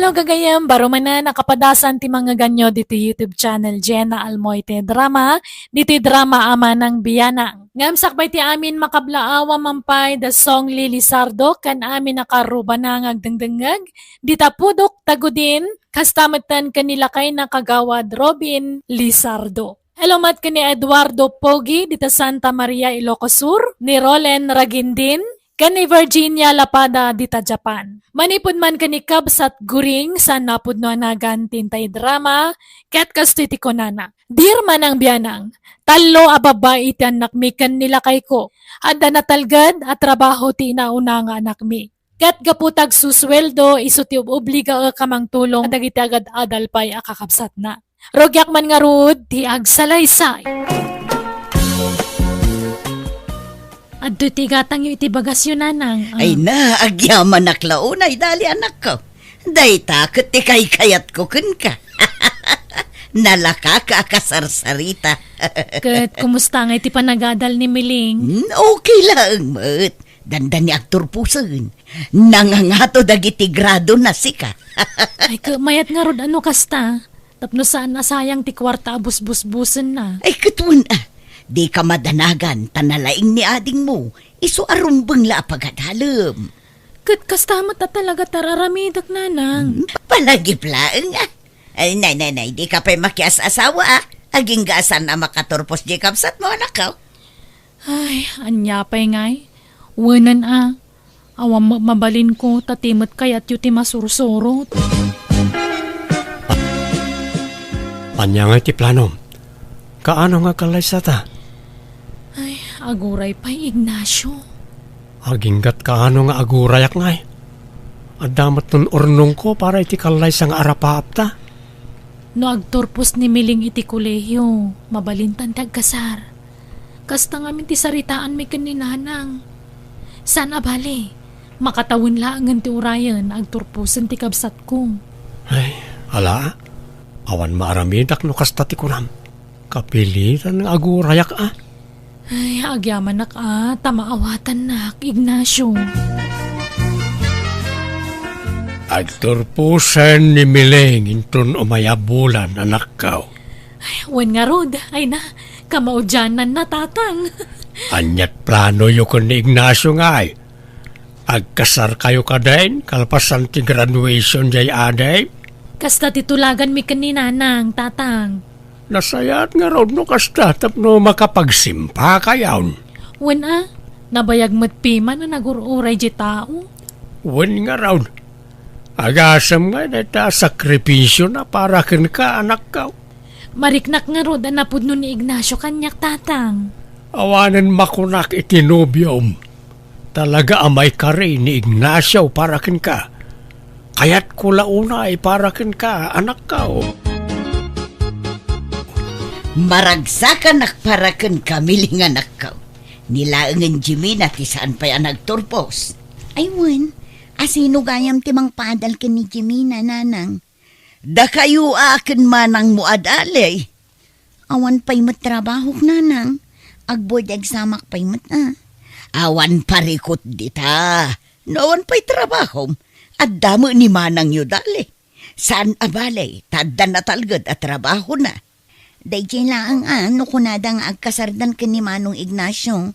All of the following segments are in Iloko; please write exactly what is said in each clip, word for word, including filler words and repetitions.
Hello, gagayem. Baro manen a kapadasan ti mangngeganyo ditoy YouTube channel, Jenna Almoite Drama, ditoy drama a Manang Bianang. Ngem sakbay ti amin makablaawa man pay da Song Lee Lizardo ken amin a karrubana nga agdengdengngeg, dita pudok Tagudin, kasta metten ken ni lakayna Kagawad Robin Lizardo. Hello met ken ni Eduardo Pogi dita Santa Maria, Ilocos Sur, ni Rolen Ragindin, ken ni Virginia Lapada dita Japan. Manipud man ken ni Kabsat Guring, saan napudno a nagan ti intay drama, ket kastoy ti kunana, "Dear Manang Bianang, tallo a babbai ti annakmi ken ni lakayko. Adda natalged a trabaho ti inauna nga anakmi. Ket gapu ta agsusueldo, isu ti ub-obligaek a mangtulong dagiti agad-adal pay a kakabsatna. Rugiak man ngarud ti agsalaysay." Adtoy ti igatangyo iti bagasyo, Nanang. Ah. Ay na, agyamanak la unay, dali, anakko. Dayta ket ti kaykayatko kenka. Nalaka ka a kasarsarita. Ket kumusta ngay ti panagadal ni Miling? Hmm, okay laeng met. Dandani agturposen. Nangangato dagiti grado na sika. Ay, ket mayat ngarud a no kasta. Tapno saan a sayang ti kuarta a busbusbusenna. Ay, ket wen, ah. Dika madanagan, ta nalaing ni adingmo. Isu a rumbeng la a pagadalem. Ket kasta met a talaga ti ar-aramidek, Nanang. Hmm, palagip laeng, ah. Ay, nay, nay, nay, dika pay makias-asawa, ah. Agingga a saan a makaturpos diay kabsatmo, anakko. Ay, ania pay ngay? Wenen a, awan met mabalinko, ta ti met kayatyo ti masursurot. Ania ngay ti planom? Kaano nga agkallaysata? Ay, aguray pay, Ignacio. Aginggat kaano nga agurayak ngay? Adda met nun urnongko para iti kallaysa nga arapaapta. No agturpos ni Miling iti kolehio, mabalintan ti agkasar. Kasta ngamin ti saritaanmi ken ni Nanang. Saan a bale, makatawen laengen ti urayen, agturposen ti kabsatko. Ay, ala, awan maaramidak no kasta ti kunam. Kapilitan nga agurayak a. Ay, agyamanak a, ta maawatannak, Ignacio. Agturposen ni Miling inton umay a bulan, anakko. Ay, wen ngarud, ay na, kamaudiananna, Tatang. Aniat planoyo ken ni Ignacio ngay? Agkasarkayo kadin, kalpasan ti graduation diay adi? Kasta ti tulaganmi ken ni Nanang, Tatang. Nasayaat ngarud no kasta tapno makapagsimpakayon. Wen a, nabayag met piman a nagur-uray diay tao. Wen ngarud, agasem ngay dayta a sakripisiona para kenka, anakko. Mariknak ngarud a napudno ni Ignacio kaniak, Tatang. Awanen makunak iti nobiom. Talaga a maikari ni Ignacio para kenka. Kayatko la unay para kenka, anakko. Maragsakanak para kenka, Miling, anakko. Ni laengen Jimina ti saan pay a nagturpos. Ay wen, asino gayam ti mangpaadal ken ni Jimina, Nanang? Dakayo a ken manangmo a dali. Awan pay met trabahok, Nanang. Ag-board examak pay met a. Awan parikut dita. No awan pay trabahom, adda met ni manangyo dali. Saan a bale, ta adda natalged a trabahona. Daydiay laeng a no kunada nga agkasardan ken ni Manong Ignacio.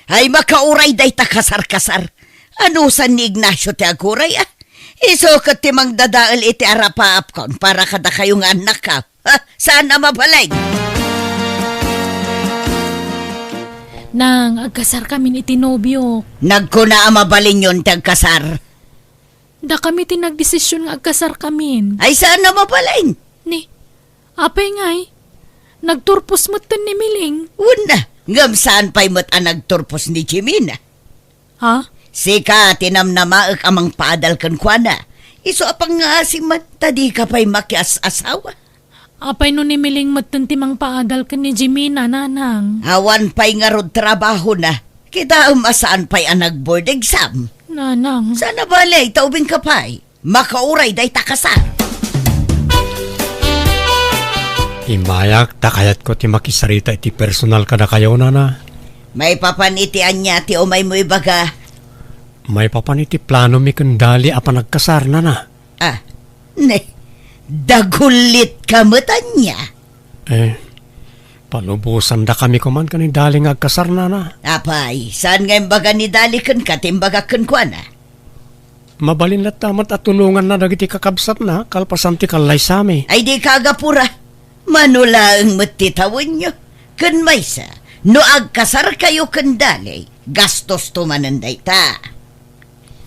Ay, makauray dayta kasar-kasar. Anusan ni Ignacio ti aguray, a? Isu ket ti mangdadael iti arapaapkon para kadakayo nga annakko. Ha? Saan a mabalin? Nang, agkasarkamin iti nobiok. Nagkuna a mabalinyon ti agkasar. Dakami ti nagdesisyon nga agkasarkamin. Ay, saan a mabalin? Ni, apay ngay? Nagturpos metten ni Miling. Wen a, ngem saan pay met a nagturpos ni Jimina? Ha? Sika ti namnamaek a mangpaadal kenkuana. Isu a pangngaasim met ta dika pay makias-asawa. Apay no ni Miling metten ti mangpaadal ken ni Jimina, Nanang? Awan pay ngarud trabahona. Kitaem a saan pay a nag-board exam. Nanang. Saan a bale, ta ubingka pay. Makauray dayta kasar. Immayak ta kayatko ti makisarita iti personal kadakayo, Nana. Maipapan iti ania ti umaymo ibaga? Maipapan iti planomi ken Dali a panagkasar, Nana. Ah, Ne, dagullit ka met ania? Eh, palubosandakami koman ken ni Dali nga agkasar, nana. Apay, saan nga imbaga ni Dali kenka ti imbagak kenkuana? Mabalin latta met a tulonganna dagiti kakabsatna kalpasan ti kallaysami. Ay, di ka agapura. Mano laeng met ti tawenyo. Ken maysa, no agkasarkayo ken Dali, gastosto manen dayta.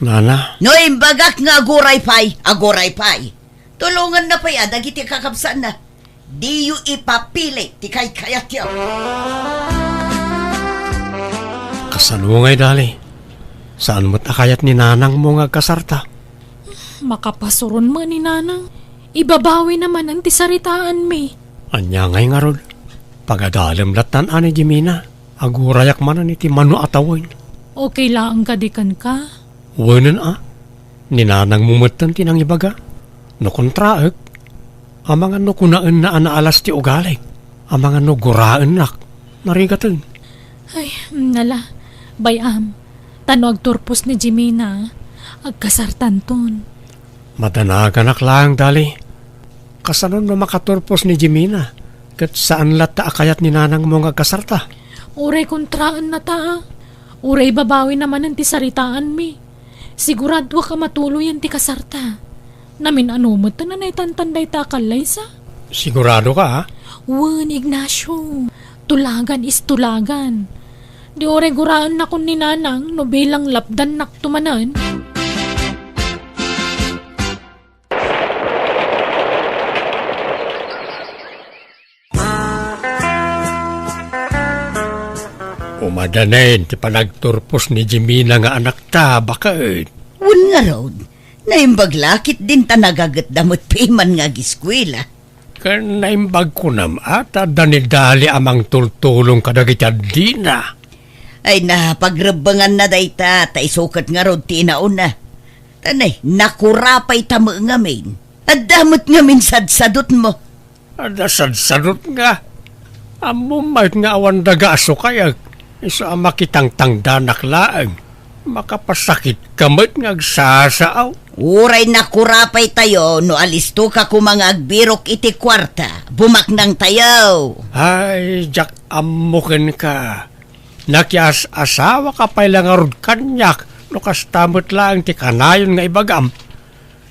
Nana. No imbagak nga aguray pay, aguray pay. Tulonganna pay a dagiti kakabsatna. Diyo ipapilit ti kaykayatyo. Kasano ngay, Dali? Saan met a kayat ni nanangmo nga agkasarta? Makapasuron met ni nanang. Ibabawina manen ti saritaanmi. Ania ngay ngarud? Pagadalem lattan a ni Jimena. Agurayak manen iti mano a tawen. Okay laeng kadi kenka? Wenen a. Ni nanangmo metten ti nangibaga. No kontraek, amangan no kunaenna a naalas ti ugalik. Amangan no guraennak. Narigaten. Ay, nala. Bay-am. Ta no agturpos ni Jimena, agkasartanton. Madanaganak laeng, Dali. Kasano no makaturpos ni Jimena, ket saan latta a kayat ni nanangmo nga agkasarta? Uray kontraennata, a. Uray ibabawina manen ti saritaanmi. Siguradoak a matuloyen ti kasarta. Namin-ano met a naitantan dayta a kallaysa? Siguradoka, a? Wen, Ignacio. Tulagan is tulagan. Di uray guraennakon ni nanang no bilang lapdannakto manen. Umadanen ti panagturpos ni Jimena nga anakta, baket. Wen ngarud, naimbag la ketdin ta nagatda met piman nga agiskuela. Ken naimbag kunam a ta adda ni Dali a mangtultulong kadagiti addina. Ay na, pagrebbenganna dayta, ta isu ket ngarud ti inauna. Ta ne, nakurapayta met ngamin. Adda met ngamin sadsadotmo. Adda sadsadot nga. Ammom met nga awan daga a sukayek. Isu a makitangtangdanak laeng. Makapasakitka met nga agsasaaw. Uray nakurapaytayo no alistoka koma nga agbirok iti kuarta. Bumaknangtayo. Ay, diak ammo kenka. Nakias-asawaka pay la ngarud kaniak no kasta met laeng ti kanayon nga ibagam.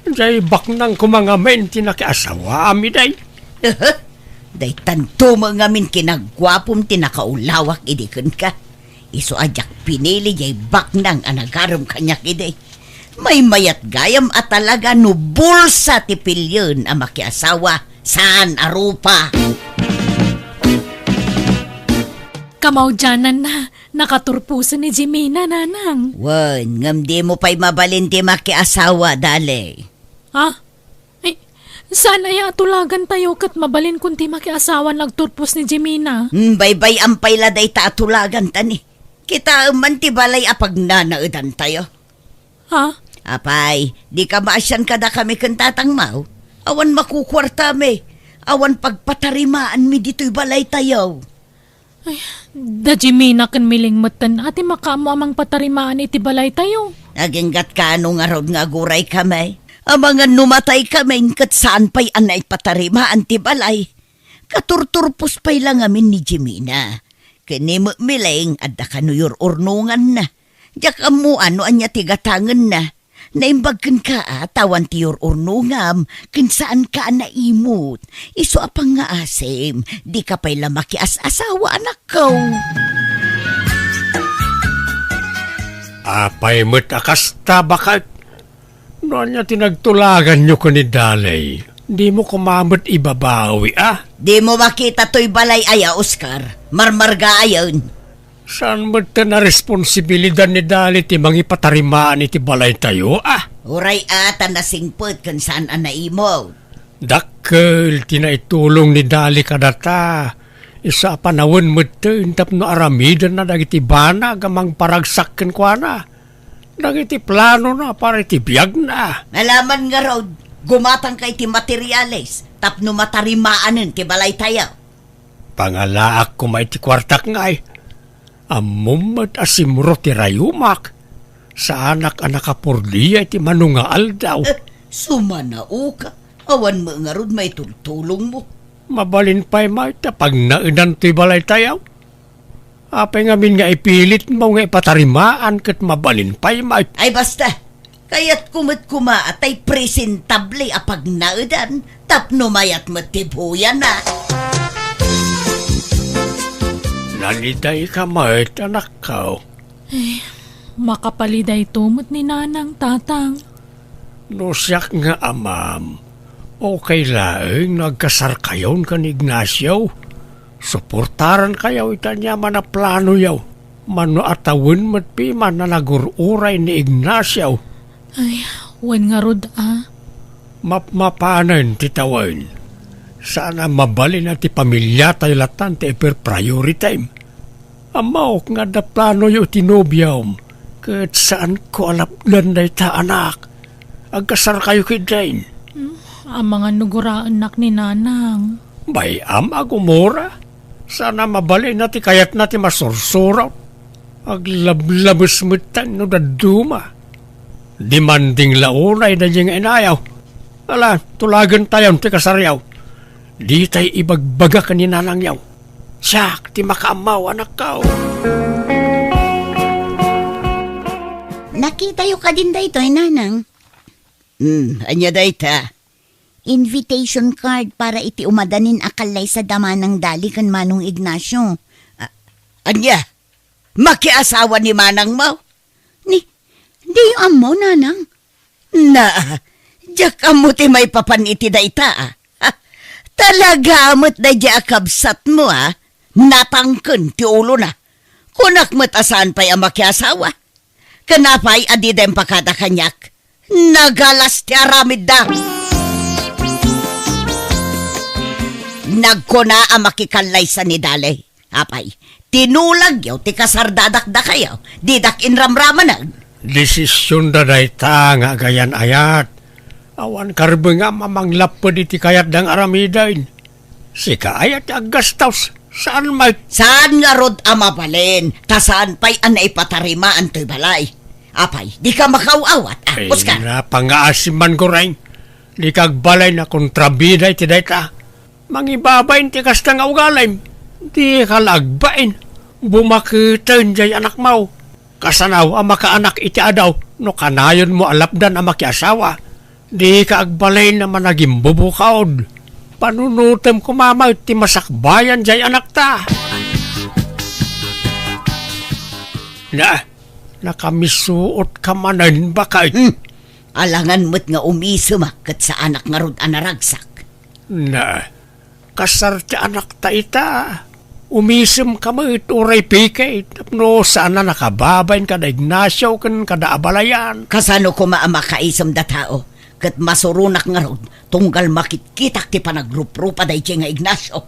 Diay baknang koma ngamin ti nakiasawaam idiay. Daytanto met ngamin kinaguapom ti nakaulawak idi kenka. Isu a diak pinili diay baknang a nagarem kaniak idi. Maymayat gayam a talaga no bulsa ti pilien a makiasawa saan a rupa. Kamaudiananna, nakaturposen ni Jimena, nanang. Wen, ngem dimo pay mabalin ti makiasawa, Dali. Ha? Ay, saan aya a tulagantayo ket mabalinkon ti makiasawa no agturpos ni Jimena? Hmm, baybay-am pay la dayta a tulaganta ni. Kitaem man ti balay a pagnanaedantayo. Ha? Apay, dika maasian kadakami ken tatangmo? Awan makukuartami. Awan pagpatarimaanmi ditoy balaytayo. Ay, da Jimena ken Miling metten a ti makaammo a mangpatarimaan iti balaytayo. Aginggatka no ngarud nga aguraykami. Amangan no mataykami ket saan pay a naipatarimaan ti balay. Katurturpos pay la ngamin ni Jimena. Ken ni Miling, adda kano yur-urnonganna. Diak ammo no ania ti gatangenna. Naimbag kenka a ta awan ti yur-urnongam, ken saanka a naimut. Isu a pangngaasim, dika pay la makias-asawa, anakko. Apay met a kasta, baket? No ania ti nagtulaganyo ken ni Dali, dimo koma met ibabawi, a? Dimo makita toy balay aya, Oscar? Marmargaayen. Saan met ta naresponsibilidad ni Dali ti mangipatarimaan iti balaytayo, a? Uray a ta nasingpet ken saan a naimut. Dakkel ti naitulong ni Dali kadata. Isu a panawen metten tapno aramidenna dagiti banag a mangparagsak kenkuana. Dagiti planona para iti biagna. Nalaman ngarud, gumatangka iti materiales tapno matarimaanen ti balaytayo. Pangalaak koma iti kuartak ngay. Ammom met a simro ti rayumak. Saanak a nakapurdia iti mano nga aldaw. Eh, sumanaoka. Awan met ngarud maitultulongmo. Mabalin pay met ta pagnaedan toy balaytayo. Apay ngamin nga ipilitmo nga ipatarimaan ket mabalin pay met? Ay, basta. Kayatko met koma a tay presentable a pagnaedan tapno mayat met ti buyan, a. Nalidayka met, anakko. Eh, makapalidayto met ni Nanang, Tatang. No siak nga amam, okay laeng no agkasarkayon ken ni Ignacio. Suportarankayo iti aniaman a planoyo. Mano a tawen met piman a nagur-uray ni Ignacio. Ay, wen ngarud a. Mapmapanen ti tawen. Saan a mabalin a ti pamiliatayo latan ti iper-priority. Ammok nga adda planoyo iti nobiom, ket saanko a lapdan dayta, anak. Agkasarkayo ketdin. Hmm, amangan no guraennak ni Nanang. Bay-am a gumura. Saan a mabalin a ti kayatna ti masursurot. Aglablabes metten no dadduma. Demanding la unay daydi nga inayo. Ala, tulagentayon ti kasaryo. Ditay ibagbaga ken ni nanangyo. Siak ti makaammo, anakko. Nakitayo kadin daytoy, Nanang? Hmm, ania dayta? Invitation card para iti umadanin a kallaysa da Manang Dali ken Manong Ignacio. A-, ania? Makiasawa ni manangmo? Ni, diyo ammo, Nanang? Na, diak ammo ti maipapan iti dayta, a. Ha? Talaga met daydi a kabsatmo, a. Natangken ti ulona. Kunak met a saan pay a makiasawa. Ken apay a dida impakada kaniak? Nagalas ti aramidda. Nagkuna a makikallaysa ni Dali. Apay, tinulagyo ti kasardadak dakayo, didak inramramanen. Desisionda dayta nga agayan-ayat. Awan karbengam a manglapped iti kayatda nga aramiden. Sika aya ti aggastos, saan met? Saan ngarud a mabalin, ta saan pay a naipatarimaan toy balay. Apay, dika makaaw-awat, a, Ay, Oscar? Napangaasim man, Goreng. Dika agbalin a kontrabida iti dayta. Mangibabain ti kasta nga ugalim. Dika la agbain. Bumaketen jay anakmo. Kasano a makaanak iti adu no kanayonmo a lapdan a makiasawa? Dika agbalin a managimbubukod. Panunotem koma met ti masakbayan jay anakta. Na, nakamisuotka manen, baket. Hmm. Alangan met nga umisemak ket saanak ngarud a naragsak. Na, kasar ti anakta ita. Umisemka met uray pikit tapno saan a nakababain kada Ignacio ken kada abalayan. Kasano koma a makaisemda tao? Ket masuronak ngarud, tunggal makitkitak ti panagruprupa daydiay nga Ignacio.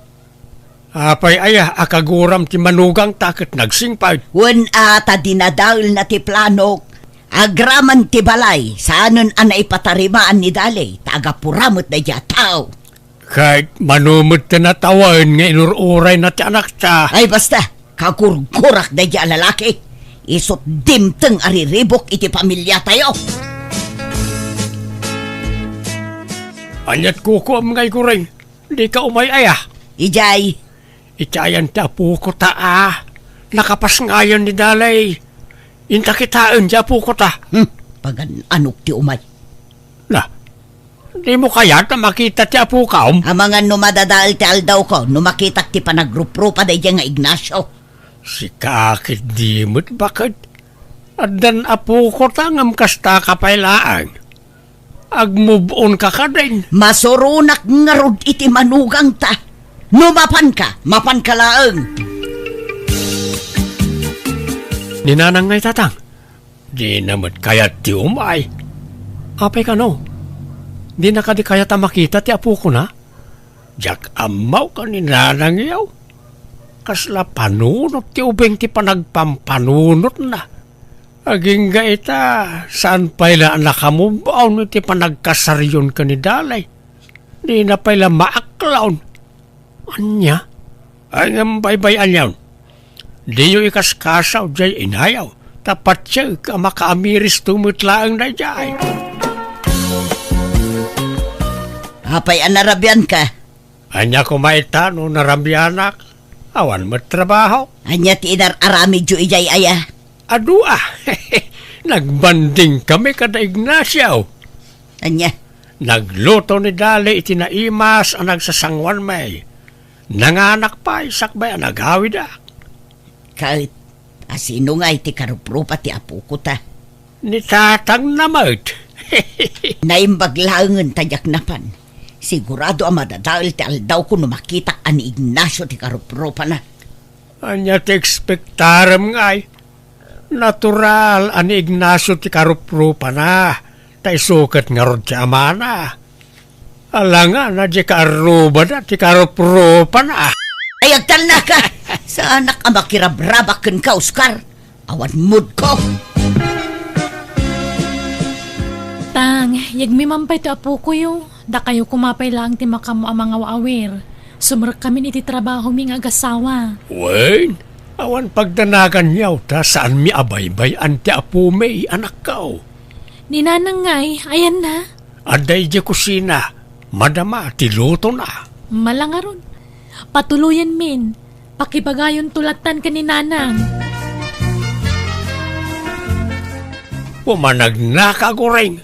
Apay aya a kaguram ti manugangta ket nagsingpet? Wen a, ta dinadaelna ti planok. Agraman ti balay, saanen a naipatarimaan ni Dali, ta agapura met daydiay a tao. Ket mano met ti natawen nga inur-urayna ti anakta? Ay, basta, kagurgurak daydiay a lalaki. Isut' dimteng a riribuk iti pamiliatayo. Aniat kukuam ngay, Goreng? Dika umay aya? Idiay. Iti ayan ti apokota a. Nakapasngayan ni Dali. Inta kitaen ti apokota. Hmm, pagan-anok ti umay. Na, dimo kayat a makita ti apokam? Amangan no madadael ti aldawko, no makitak ti panagruprupa daydiay nga Ignacio. Sika ketdi met, baket. Addan apokota ngem kastaka pay laeng. Agmubonka kadin. Masuronak ngarud iti manugangta. No mapanka, mapanka laeng. Ni Nanang ngay, Tatang? Dina met kayat ti umay. Apay kano? Dina kadi kayat a makita ti apokona? Diak ammo ken ni Nanangyo. Kasla panunot ti ubing ti panagpampanunotna. Agingga ita, saan pay la a nakamubon iti panagkasaryon ken ni Dali. Dina pay la maaklon. Ania? Ay, ngem baybay-anyon. Diyo ikaskasaw jay inayo, ta patiek a makaamiristo met laeng daydiay. Apay a narabianka? Ania koma ita no narabianak? Awan met trabaho. Ania ti inar-aramidyo idiay aya? Adu a. Nagbanding kami kada Ignacio. Ania? Nagluto ni Dali iti naimas a nagsasanguanmi. Nanganak pay sakbay a nagawidak. Ket, asino ngay ti karuprupa ti apoko ta? Ni tatangna met. Naimbag laengen ta diak napan. Sigurado a madadael ti aldawko no makitak a ni Ignacio ti karuprupana. Ania ti ekspektarem ngay? Natural a ni Ignacio ti karuprupana, ta isu ket ngarud ti amana. Alangana diay kaarrubada ti karuprupana. Ay, agtalnaka! Saanak a makirabrabak kenka, Oscar. Awan moodko. Tang, yegmi man pay ti apokoyo. Dakayo koma pay laeng ti makaammo a mangaw-awir. Sumrekkamin iti trabahomi nga agasawa. Wen, awan pagdanagan yaw ta saanmi a baybay-an ti apomi, anakko. Ni Nanang ngay, ayanna? Adda idiay kusina, madama ti lutona. Malangaron. Patuloyenmin. Pakibagayonto lattan ken ni Nanang. Pumanagnaka, Goring.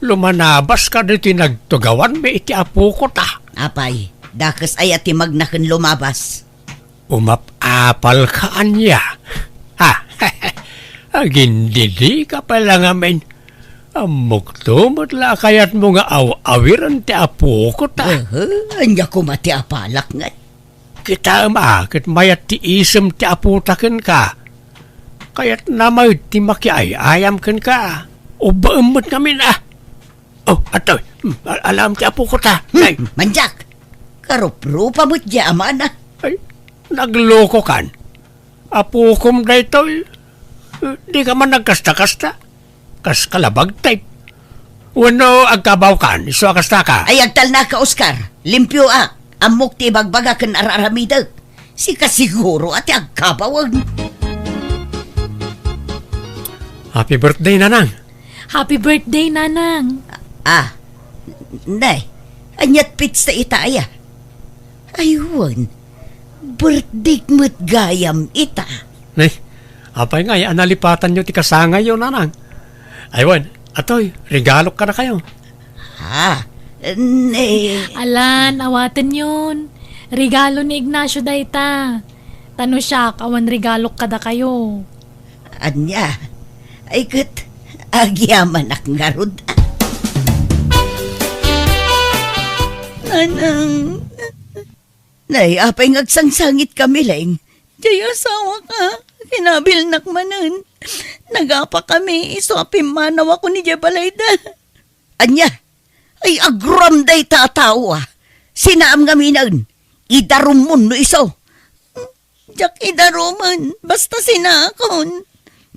Lumanabaska ditoy nagtugawanmi iti apoko ta. Apay, dakes aya ti magna ken lumabas? Umap-apalka ania? Ha? Agindidika pay la ngamin. Ammokto met la a kayatmo nga aw-awiren ti apoko ta. Aha, ania koma ti apalak ngay? Kitaem a, ket mayat ti isem ti apota kenka. Kayatna met ti makiay-ayam kenka. Ubbaem met ngamin a. Oh, atoy. Hmm, al-, alam ti apoko ta. Hmm, ay. Mandiak. Karuprupa met diay amana. Ay, naglokokan. Apokom daytoy. Dika man nagkasta-kasta. Kas kalabag type. Wenno agkabawkan, isu a kastaka? Ay, agtalnaka, Oscar. Limpioak. Ammok ti ibagbaga ken ar-aramidek. Sika siguro a ti agkabawek. Happy birthday, Nanang. Happy birthday, Nanang. Ah, nay, aniat pitsta ita aya? Ay, wen, birthday met gayam ita. Nay, apay ngay a nalipatanyo ti kasangayyo, Nanang? Ay, wen, atoy, regalok kadakayo. Ha? Ne. Alan, awatenyon. Regalo ni Ignacio dayta. Ta no siak, awan regalok kadakayo. Ania? Ay, ket agyamanak ngarud. Nanang. Nay, apay nga agsangsangitka, Mileng? Diay asawak, kinabilnak manen. Nagapakami, isu a pimmanawakon idiay balayda. Ania? Ay, aguram dayta a tao a. Sinaam ngaminen. Idarumon no isu. Diak idarumen, basta sinakon.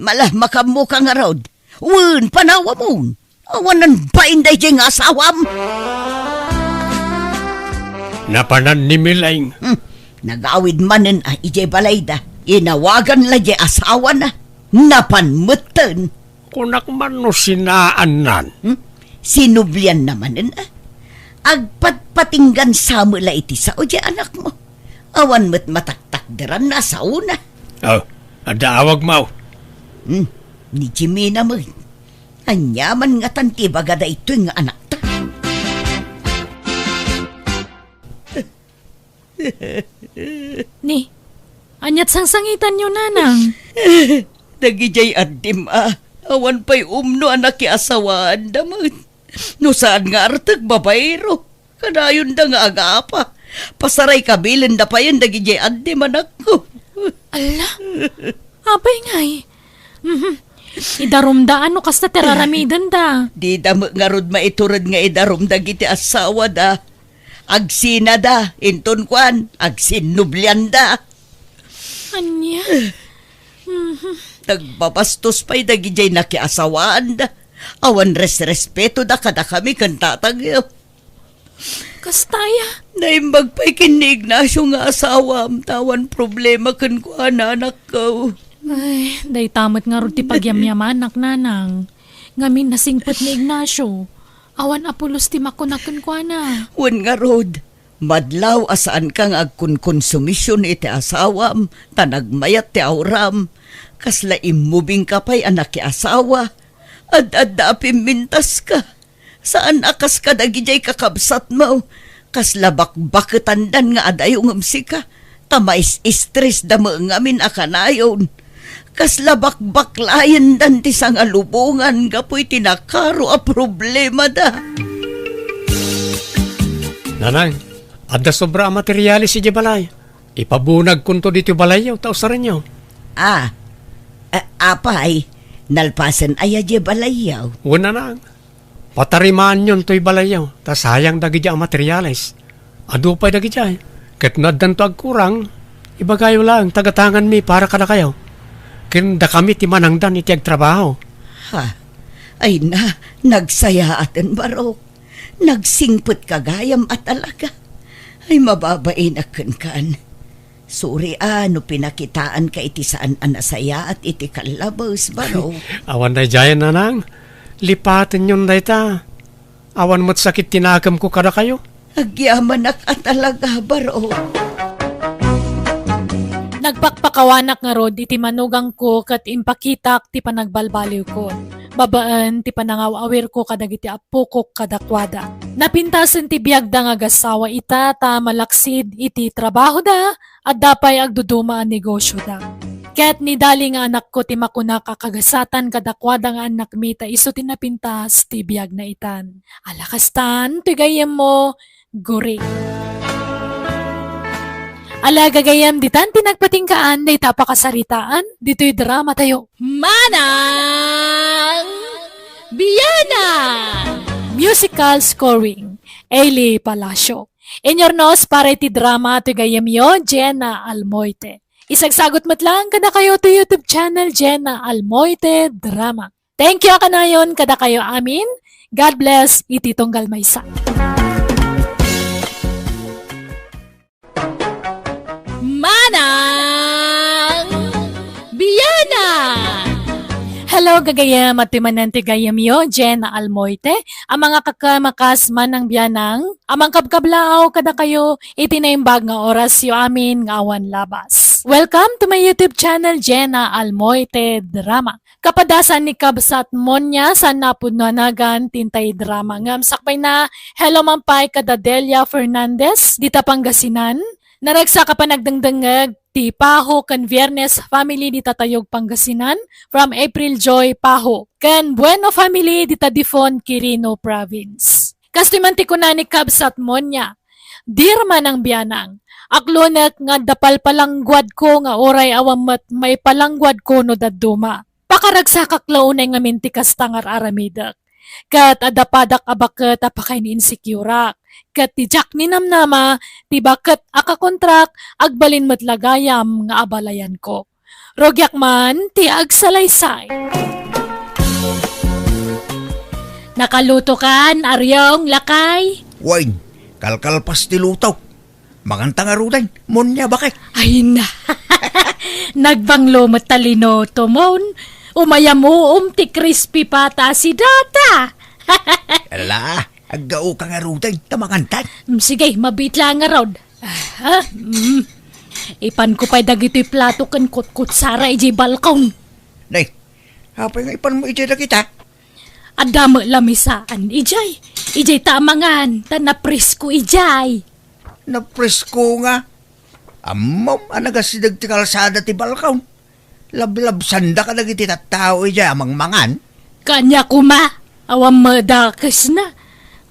Mala, makammoka ngarud. Wen, panawamon. Awanen bain daydiay nga asawam. Napanan ni Mileng. Hmm. Nagawid manen a idiay balayda. Inawagan la diay asawana. Napan metten. Kunak man no sinaannan. Hmm? Sinublianna manen a. Agpatpatinggan sa met la iti sao diay anakmo. Awan met mataktakderanna a saona. Oh, adda awagmo. Hmm, ni Jimena met. Aniaman ngatan ti ibaga daytoy nga anakta? Ni, aniat sangsangitanyo, Nanang? Dagidiay addim a, awan pay umno a nakiasawaanda met. No saan nga artek, babaero. Kadayonda nga agapa. Pasaray kabilenda payen dagidiay addim, anakko. Alla, apay ngay? Mhm. Idarumda no kasta ti raramidenda. Dida met ngarud maitured nga idarum dagiti asawada. Agsinada, inton kuan, agsinnublianda. Ania? Mhm. Nagbabastos pay dagidiay nakiasawaanda. Awan resrespetoda kadakami ken tatangyo. Kasta aya? Naimbag pay ken ni Ignacio nga asawam, ta awan problema kenkuana, anakko. Ay, dayta met ngarud ti pagyamyamanak, Nanang. Ngamin nasingpet ni Ignacio. Awan a pulos ti makuna kenkuana. Wen ngarud, madlaw a saanka nga agkonkonsumision iti asawam, ta nagmayat ti auram. Kasla immubingka pay a nakiasawa. Ad-adda a pimmintaska. Saan a kas kadagidiay kakabsatmo. Kasla bakbaketandan nga adayo ngem sika. Ta mais-stressda met ngamin a kanayon. Kasla bakbaklayendan ti sangalubongan gapu iti nakaro a problemada. Nanang, adda sobra a materiales idiay balay. Ipabunagkonto ditoy balayyo ta usarenyo. Ah, a-, apay, nalpasen aya diay balayyo? Wen, nanang. Patarimaanyon toy balayyo, ta sayang dagidiay a materiales. Adu pay dagidiay. Ket no addanto agkurang, ibagayo laeng ta gatanganmi para kadakayo. Ken dakami ti manangdan iti agtrabaho. Ha? Ay na, nagsayaaten, Barok. Nagsingpetka gayam a talaga. Ay, mababainak kenkan. Suri a no pinakitaanka iti saan a nasayaat iti kallabes, Barok. Awan daydiayen, nanang. Lipatenyon dayta. Awan met sakit ti nakemko kadakayo. Agyamanak a talaga, Barok. Nagpakpakawanak ngarud iti manugangko ket impakitak ti panagbalbaliwko babaen ti panangaw-awirko kadagiti appokok kadakuada. Napintasen ti biagda nga agasawa ita ta malaksid iti trabahoda, adda pay agduduma a negosioda. Ket ni Dali nga anakko ti makunak a kagasatan kadakuada nga annakmi ta isu ti napintas ti biagna itan. Ala kastan, ti gayyemmo, Guri. Ala gagayyem, ditan ti nagpatinggaan dayta a pakasaritaan ditoy drama tayo. Manang Bianang! Musical scoring, Eli Palacio. Inyurnos para iti drama ti gayyemyo, Jenna Almoite. Isagsagut met lang kadakayo ti YouTube channel, Jenna Almoite Drama. Thank you a kanayon kadakayo amin. God bless iti tunggal maysa. Manang Bianang! Hello, gagayyem, adtoy manen ti gayyemyo, Jenna Almoite, a mangakakamakas Manang Bianang, a mangkabkablaaw kadakayo iti naimbag nga orasyo amin nga awan labas. Welcome to my YouTube channel, Jenna Almoite Drama. Kapadasan ni Kabsat Monia, saan a pudno a nagan ti intay drama. Ngem sakbayna, hello man pay kada Delia Fernandez, dita Pangasinan. Naragsak a panagdengdengngeg ti Paho ken Viernes family dita Tayog, Pangasinan, from April Joy Paho, ken Bueno family dita Difon, Quirino Province. Kastoy man ti kuna ni Kabsat Monia, "Dear Manang Bianang, aklonek nga adda palpalangguadko nga uray awan met maipalangguadko no dadduma. Pakaragsakak la unay ngamin ti kasta nga ar-aramidek. Ket adda padak a baket a pakain-insecure-ak. Ket ti diak ninamnama, ti baket a kakontrak, agbalin met la gayam nga abalayanko. Rugiak man ti agsalaysay." Nakalutokan, Ariong, lakay? Wen, kalkalpas ti luto. Manganta ngaruden, Monia, baket. Ay na. Nagbanglo met ta linutomon. Umayamuom ti crispy pata a sidata. Ala, aggaoka ngaruden, ta mangantan. Mm, sige, mabiit la ngarud. Ah, mm. Ipanko pay dagitoy plato ken kutkutsara idiay balkon. Nay, apay nga ipanmo idiay dagita? Adda met lamisaan idiay. Idiay ta amangan, ta napresko idiay. Napresko nga. Ammom a nagasideg ti kalsada ti balkon. Lablabsanda kadagiti tattao idiay a mangmangan. Kaniak koma, awan madakesna.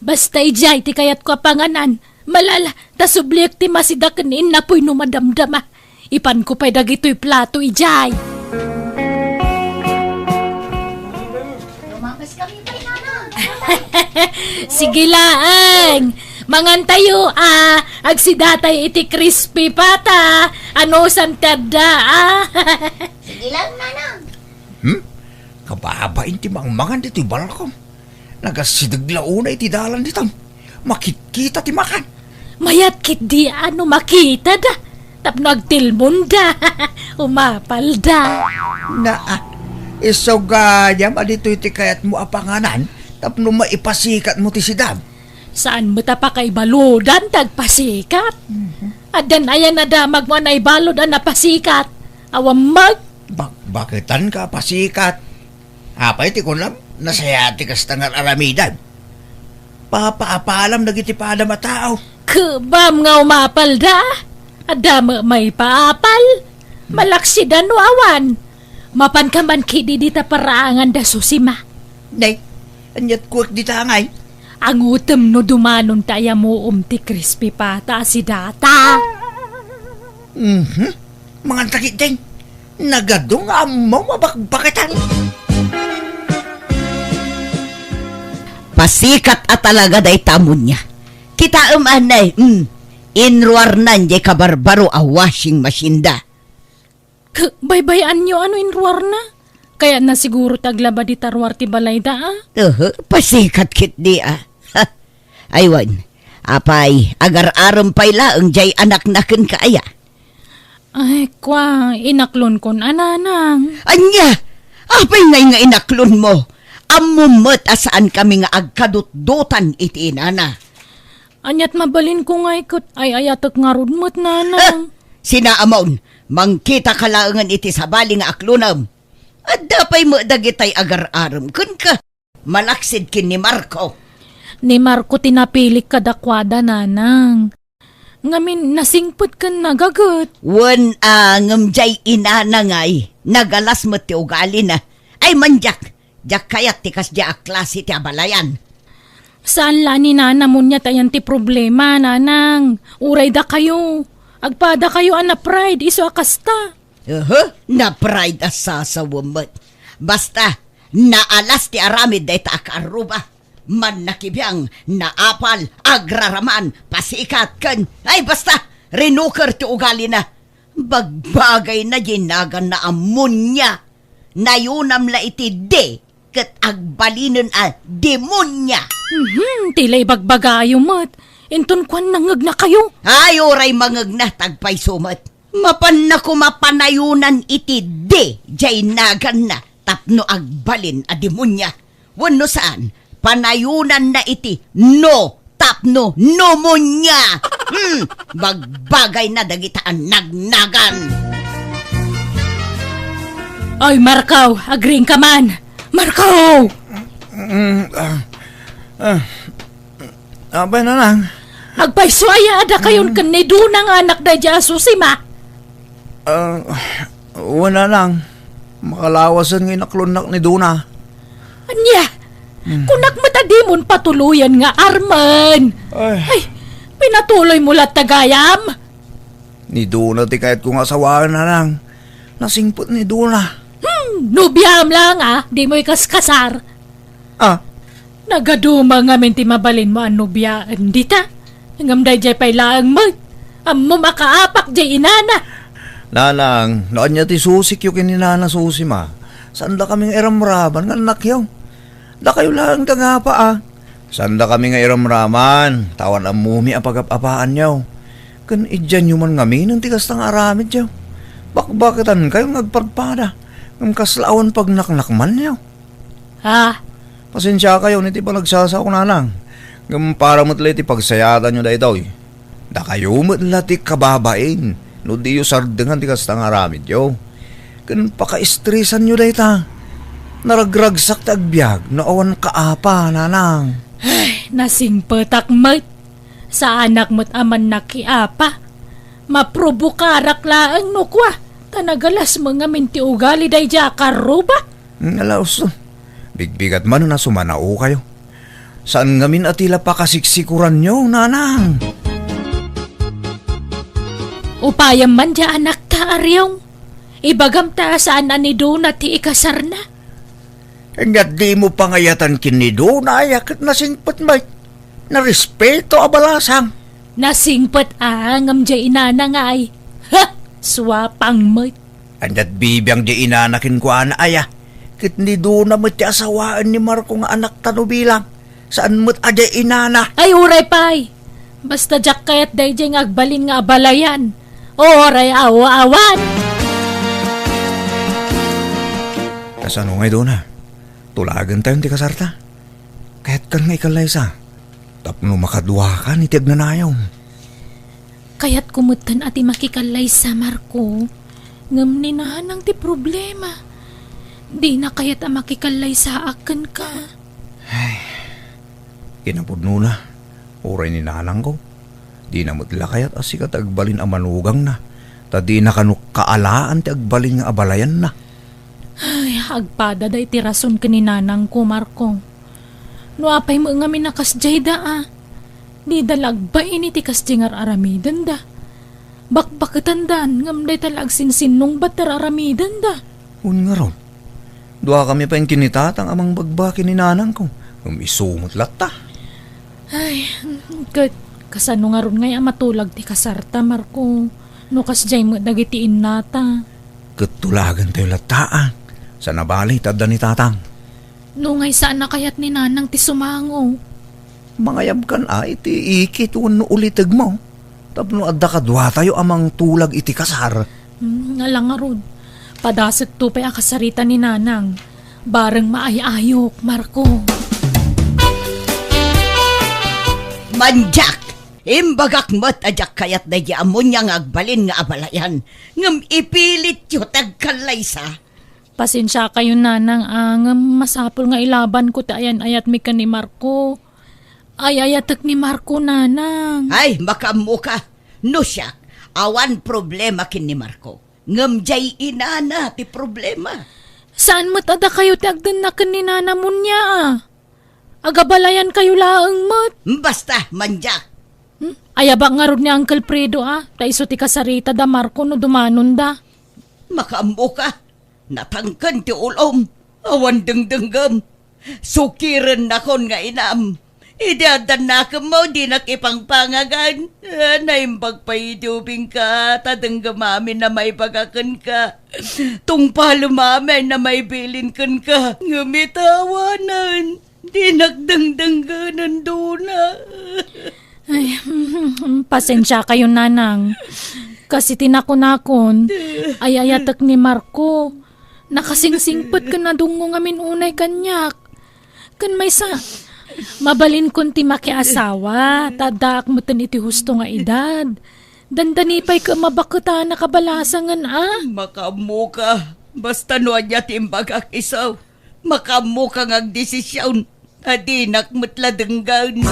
Basta idiay ti kayatko a panganan. Malala, ta subliek ti masida ken innapoy no madamdama. Ipanko pay dagitoy plato idiay. Lumapas kami pay, Nanang. Sige laeng. Mangantayo, a. Agsidatay iti crispy pata. Anusam ti adda, a. Sige lang, Nanang. Hmm? Kababain ti mangmangan ditoy balkon. Nagasideg la unay iti dalan ditan. Makitkita ti makan. Mayat ketdi a no makitada tapno agtilmonda. Umapalda. Naa, isu gayam a ditoy ti kayatmo a panganan, Tapno maipasikatmo ti sidam. Saan met a pakaibaludan ti agpasikat? Mhm. Addan aya nadamagmo a naibalud a napasikat? Awan met. Bak-, baketan ka, pasikat. Apay ti kunam? Nasayaat ti kasta nga ar-aramidem. Papaapalam dagiti padam a tao. Kebam nga umapalda. Adda met maipaapal. Malaksidan no awan. Mapanka man ketdi dita paraangan da Susima. Nay, aniat kuek dita ngay? Angutem no dumanon ta ayamuom ti crispy pata a sidata. Mhm. Manganta ketdin. Nagadu nga ammo mabakbaketan. Pasikat a talaga dayta a munia. Kitaem, anay, mm, inruarnan jay kabarbaro a washing machine da. K-, baybay-anyo no inruarna? Kayatna siguro ti aglaba dita ruar ti balayda, a? Uhu, pasikat ketdi, a. Aywan, apay, agar-arem pay laeng jay anakna kenka aya? Ay, kua, inaklonkon a nanang. Ania? Apay ngay nga inaklonmo? Ammom met a saankami nga agkadutdotan iti inana. Aniat mabalinko ngay ket ay-ayatek ngarud met, nanang. Ha? Sinaamon, mangkitaka laengen iti sabali nga aklonem. Adda pay met dagitay agar-arem kenka. Malaksid ken ni Marco. Ni Marco ti napilik kadakuada, nanang. Ngamin, nasingpet ken nagaget. Wen a, ngem jay inana ngay, nagalas met ti ugalina. Ay, mandiak, diak kayat ti kasdiay a klase ti abalayan. Saan la ni Nana Munia ta yan ti problema, nanang. Uray dakayo. Agpadakayo a na-pride, isu a kasta. Uhu, na-pride a sasawem met. Basta, naalas ti aramid dayta a kaarruba. Mannakibiang, naapal, agraraman, pasikat, ken, ay, basta, rinuker ti ugalina. Bagbagayna diay naganna a Munia. Nayunam la iti D, ket agbalinen a demonia. Mhm, ti la ibagbagayo met. Inton kuan nangegnakayo. Ay, uray mangegna, ta agpayso met. Mapanna koma panayonan iti D, jay naganna, tapno agbalin a demonia. Wenno saan, panayonanna iti no tapno pneumonia. Hmm, bagbagayna dagita a nagnagan. Ay, Marco, agriingka man. Marco! Mm, ah, ah, apay, nanang? Agpayso aya a dakayon ken ni Dona nga anak daydiay a Susima? Ah, wen, nanang. Makalawasen nga inaklonnak ni Dona. Ania? Hmm. Kunak met a dimon patuloyen nga armen. Ay. Ay, pinatuloymo latta gayam? Ni Dona ti kayatko nga asawaen, nanang. Nasingpet ni Dona. Hmm, nobiam laeng, a, dimo ikaskasar. Ah. Nagaduma ngamin ti mabalinmo a nobiaen dita. Ngem daydiay pay laeng met. Ammom a kaapak diay inana. Nanang, no ania ti susikyo ken ni Nana Susima, saandakami nga iramraman nga annakyo. Dakayo laeng ti agapa, a. Saandakami nga iramraman, ta awan ammomi a pagap-apaanyo. Ken idianyo man ngaminen ti kasta nga aramidyo. Bakbaketankayo nga agpadpada, ngem kasla awan pagnaknakmanyo. Ha? Pasensiakayon iti panagsasaok, nanang. Ngem para met la iti pagsayaatanyo daytoy. Dakayo met la ti kababain no diyo sardengan ti kasta nga aramidyo. Ken pakaestresanyo dayta. Naragragsak ti agbiag no awan kaapa, nanang. Ay, nasingpetak met. Saanak met a mannakiapa. Maprobokarak laeng no kua, ta nagalas met ngamin ti ugali daydiay a karruba. Ala, usto. Bigbigat manen a sumanaokayo. Saan ngamin a ti la pakasiksikoranyo, nanang. Upayam man diay anakta, Ariong. Ibagam ta saan a ni Dona ti ikasarna. Ania dimo pangayatan ken ni Dona aya ket nasingpet met. Narespeto a balasang. Nasingpet a ngem diay inana ngay. Ha! Suapang met. Ania't bibiang diay inana kenkuana aya? Ket ni Dona met ti asawaen ni Marco nga anakta no bilang. Saan met a diay inana? Ay, uray pay. Basta diak kayat daydiay nga agbalin nga abalayan. Uray aw-awan. Kasano ngay, Dona? Tulagentayon ti kasarta? Kayatkan nga ikallaysa tapno makaduakan iti agnanayon. Kayatko metten a ti makikallaysa, Marco. Ngem ni Nanang ti problema. Dina kayat a makikallaysaak kenka. Ay, kinapudnona, uray ni Nanangko, dina met la kayat a sika ti agbalin a manugangna, ta dina kano kaalaan ti agbalin nga abalayanna. Ay, agpada dayta rason ken ni Nanangko, Marco. No apay met ngamin a kasdiay da, a, dida la agbain iti kasdiay nga ar-aramidenda. Bakbaketandan, ngem dayta la agsinsinnungbat ti ar-aramidenda. Wen ngarud, duakami pay ken ni Tatang a mangbagbain ni Nanangko, ngem isu met latta. Ay, ket kasano ngarud ngay a matulag ti kasarta, Marco, no kasdiay met dagiti innata? Ket tulagentayo latta, a. Saan a bale ta adda ni Tatang. No ngay saan a kayat ni Nanang ti sumango. Mangayabkan a iti ikit wenno ulitegmo tapno adda kaduatayo a mangtulag iti kasar. Hmm, ala ngarud. Padasekto pay a kasarita ni Nanang. Bareng maay-ayok, Marco. Mandiak! Imbagak met a diak kayat daydi a Munia nga agbalin nga abalayan, ngem ipilityo ti agkallaysa. Pasensiakayon, Nanang, a, ngem masapul nga ilabanko ti ayan-ayatmi ken ni Marco. Ay-ayatek ni Marco, Nanang. Ay, makaammoka. No siak, awan problema ken ni Marco. Ngem diay inana ti problema. Saan met a dakayo ti agdennak ken ni Nana Munia, a? Agabalayankayo laeng met. Basta, Mandiak. Hmm? Ayabak ngarud ni Uncle Fredo, a, ta isu ti kasarita da Marco no dumanonda. Makaammoka. Natangken ti ulom. Awan dengdenggem. Sukirennakon nga inam. Idi adda nakemmo, dinak ipangpangagan. Ah, naimbag pay idi ubingka, ta denggem amin a maibaga kenka. Tungpalem amin a maibilin kenka. Ngem ita awanen. Dinak dengdenggen, Dona. Ay, pasensiakayon, Nanang. Kas iti nakunakon, ay-ayatek ni Marco. Nakasingsingpet ken nadungngong amin unay kaniak. Ken maysa, mabalinkon ti makiasawa, ta addaak metten iti husto nga edad. Dandani pay ket mabaketana kabalasangen, a? Makaammoka. Basta no ania ti imbagak isu. Makaammoka nga agdesision, ta dinak met la denggen.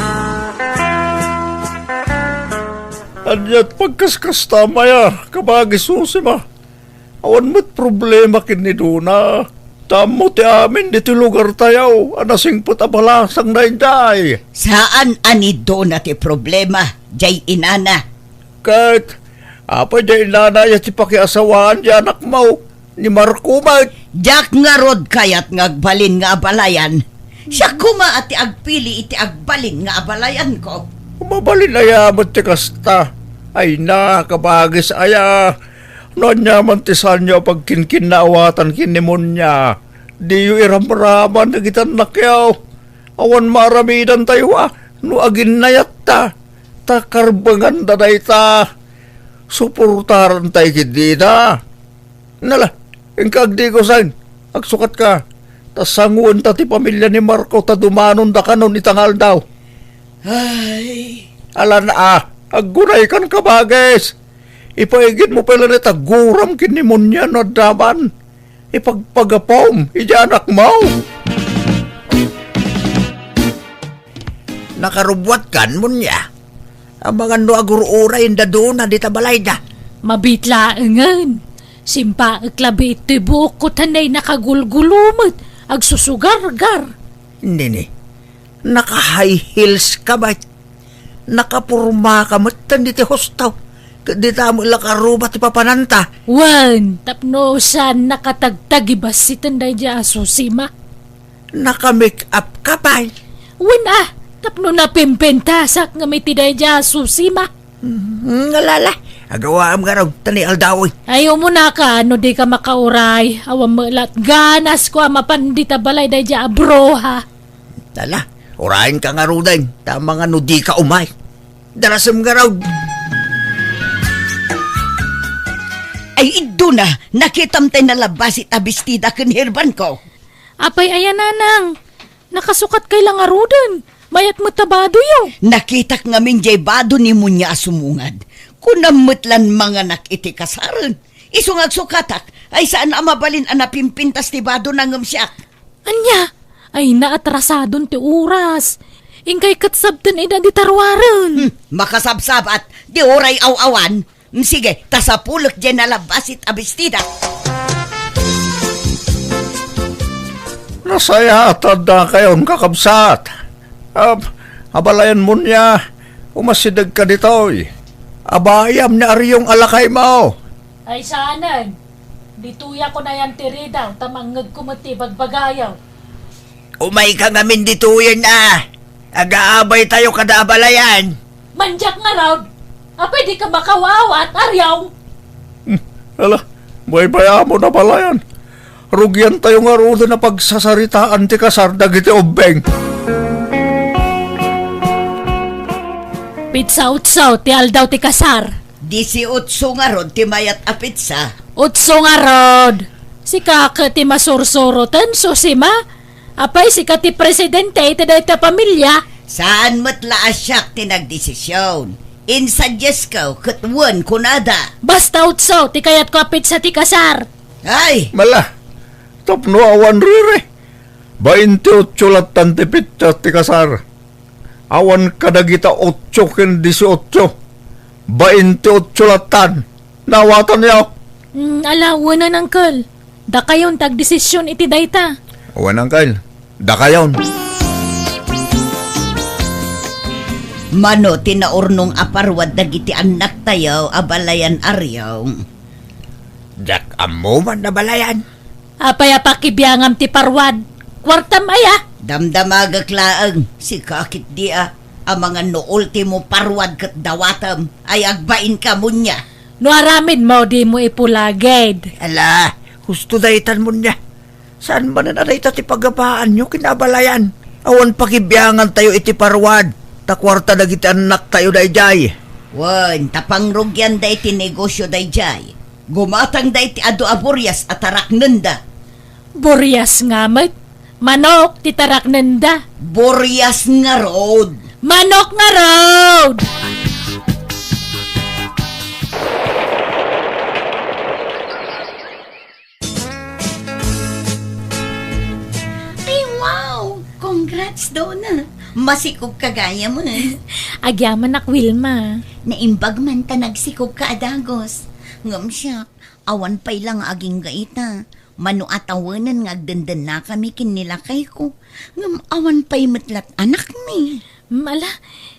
Ania ti pagkaskastam aya, kabagi Susima? Awan met problema ken ni Dona. Ta ammo ti amin ditoy lugartayo a nasingpet a balasang daydiay. Saan a ni Dona ti problema, diay inana. Ket apay diay inana aya ti pakiasawaan diay anakmo? Ni Marco met. Diak ngarud kayat nga agbalin nga abalayan. Siak koma a ti agpili iti agbalin nga abalayanko. Mabalin aya met ti kasta? Ay na, kabagis aya. No ania man ti saanyo a pagkinkinnaawatan ken ni Munia, diyo iramraman dagiti annakyo. Awan maaramidantayo a no aginnayatta, ta karbenganda dayta. Suportarantay ketdi ita. Nala, inka agdigosen, agsukatka, ta sangoenta ti pamilia ni Marco ta dumanondakanon ita nga aldaw. Ay. Alan a, aggunaykan, kabagis. Ipaigidmo pay laeng ti aguram ken ni Munia no adda man. Ipagpagapom idiay anakmo. Nakarubbuatkan, Munia? Amangan no agur-uray ni Dona dita balayda. Mabiit laengen. Simpaek labi itoy buokko ta nay nakagulgulo met, agsusugargar. Nini, naka-high heels ka met. Nakaporma ka met diti husto. Ket dita met la karuba ti papananta. Wen, tapno saan nakatagtagibasiten daydiay a Susima. Naka-make up ka pay? Wen a, tapno napimpintasak ngem iti daydiay a Susima. Hmm, alala, agawaam ngarud, ta ni aldaw. Ay, umunaka, no dika makauray, awan met la ti ganasko a mapan dita balay daydiay a bruha. Ala, urayenka ngaruden, ta amangan no dika umay. Darasem ngarud. Ay, Dona, nakitam tay nalabasi ta bestida ken herbanko. Apay aya, Nanang? Nakasukatkay la ngaruden. Mayat met a badoyo. Nakitak ngamin jay bado ni Munya a sumungad. Kunam met lan manganak iti kasaren. Isu nga agsukatak, ay saan a mabalin a napimpintas ti badona ngem siak. Ania? Ay, naatrasadon ti oras. Inkay ket sabten ida di taruaren. Hmm, makasabsabat, di uray aw-awan. Hmm, sige, ta sapulek diay nalabbasit a bestida. Nasayaat a dakayon, kakabsat. Ab-, abalayan Munya, umasidegka ditoy. Abayam ni Ariong a lakaymo. Ay, saanen. Ditoyak unayan ti ridaw, ta mangngegko met ti ibagbagayo. Umayka ngamin ditoyen a. Agaabaytayo kada abalayan. Mandiak ngarud. Apay dika makawawaat, Ariong? Hmm, ala, baybayamon, abalayan. Rugiantayo ngaruden a pagsasaritaan ti kasar dagiti ubbing. Petsa otso ti aldaw ti kasar. Disiotso ngarud ti mayat a petsa. Otso ngarud. Sika ket ti masursuroten, Susima. Apay, sika ti presidente iti dayta a pamilia? Saan met la a siak ti nagdesisyon. Insadiasko ket wen kunada. Basta otso ti kayatko a petsa ti kasar. Ay! Mala, tapno awan riri. Bainte otso lattan ti petsa ti kasar. Awan kadagita otso ken disiotso. Bainte otso lattan. Naawatanyo? Mm, ala, wen, Uncle. Dakayon ti agdesisyon iti dayta. Wen, Uncle. Dakayon. Mano ti naurnong a parwad dagiti annaktayo, abalayan Ariong? Diak ammo man, abalayan. Apay a pakibiangam ti parwad? Kuartam aya? Damdamagek laeng, sika ketdi a, amangan no ultimo parwad ket dawatem, ay agbainka, Munya. No aramidmo, dimo ipulagid. Ala, husto daytan, Munya. Saan manen a dayta ti pagabaanyo ken abalayan? Awan pakibiangantayo iti parwad, ta kuarta dagiti annaktayo daydiay. Wen, ta pangrugianda iti negosio daydiay. Gumatangda iti adu a burias a taraknenda. Burias nga met? Manok ti taraknenda. Burias ngarud. Manok ngarud! Ay, wow! Congrats, Dona! Masikog ka gayam, eh. Agyamanak, Wilma. Naimbag man ta nagsikog ka a dagus. Ngem siak, awan pay la nga agingga ita. Mano a tawenen nga agdendennakami ken ni lakayko. Ngem awan pay met lat anakmi. Mm, ala,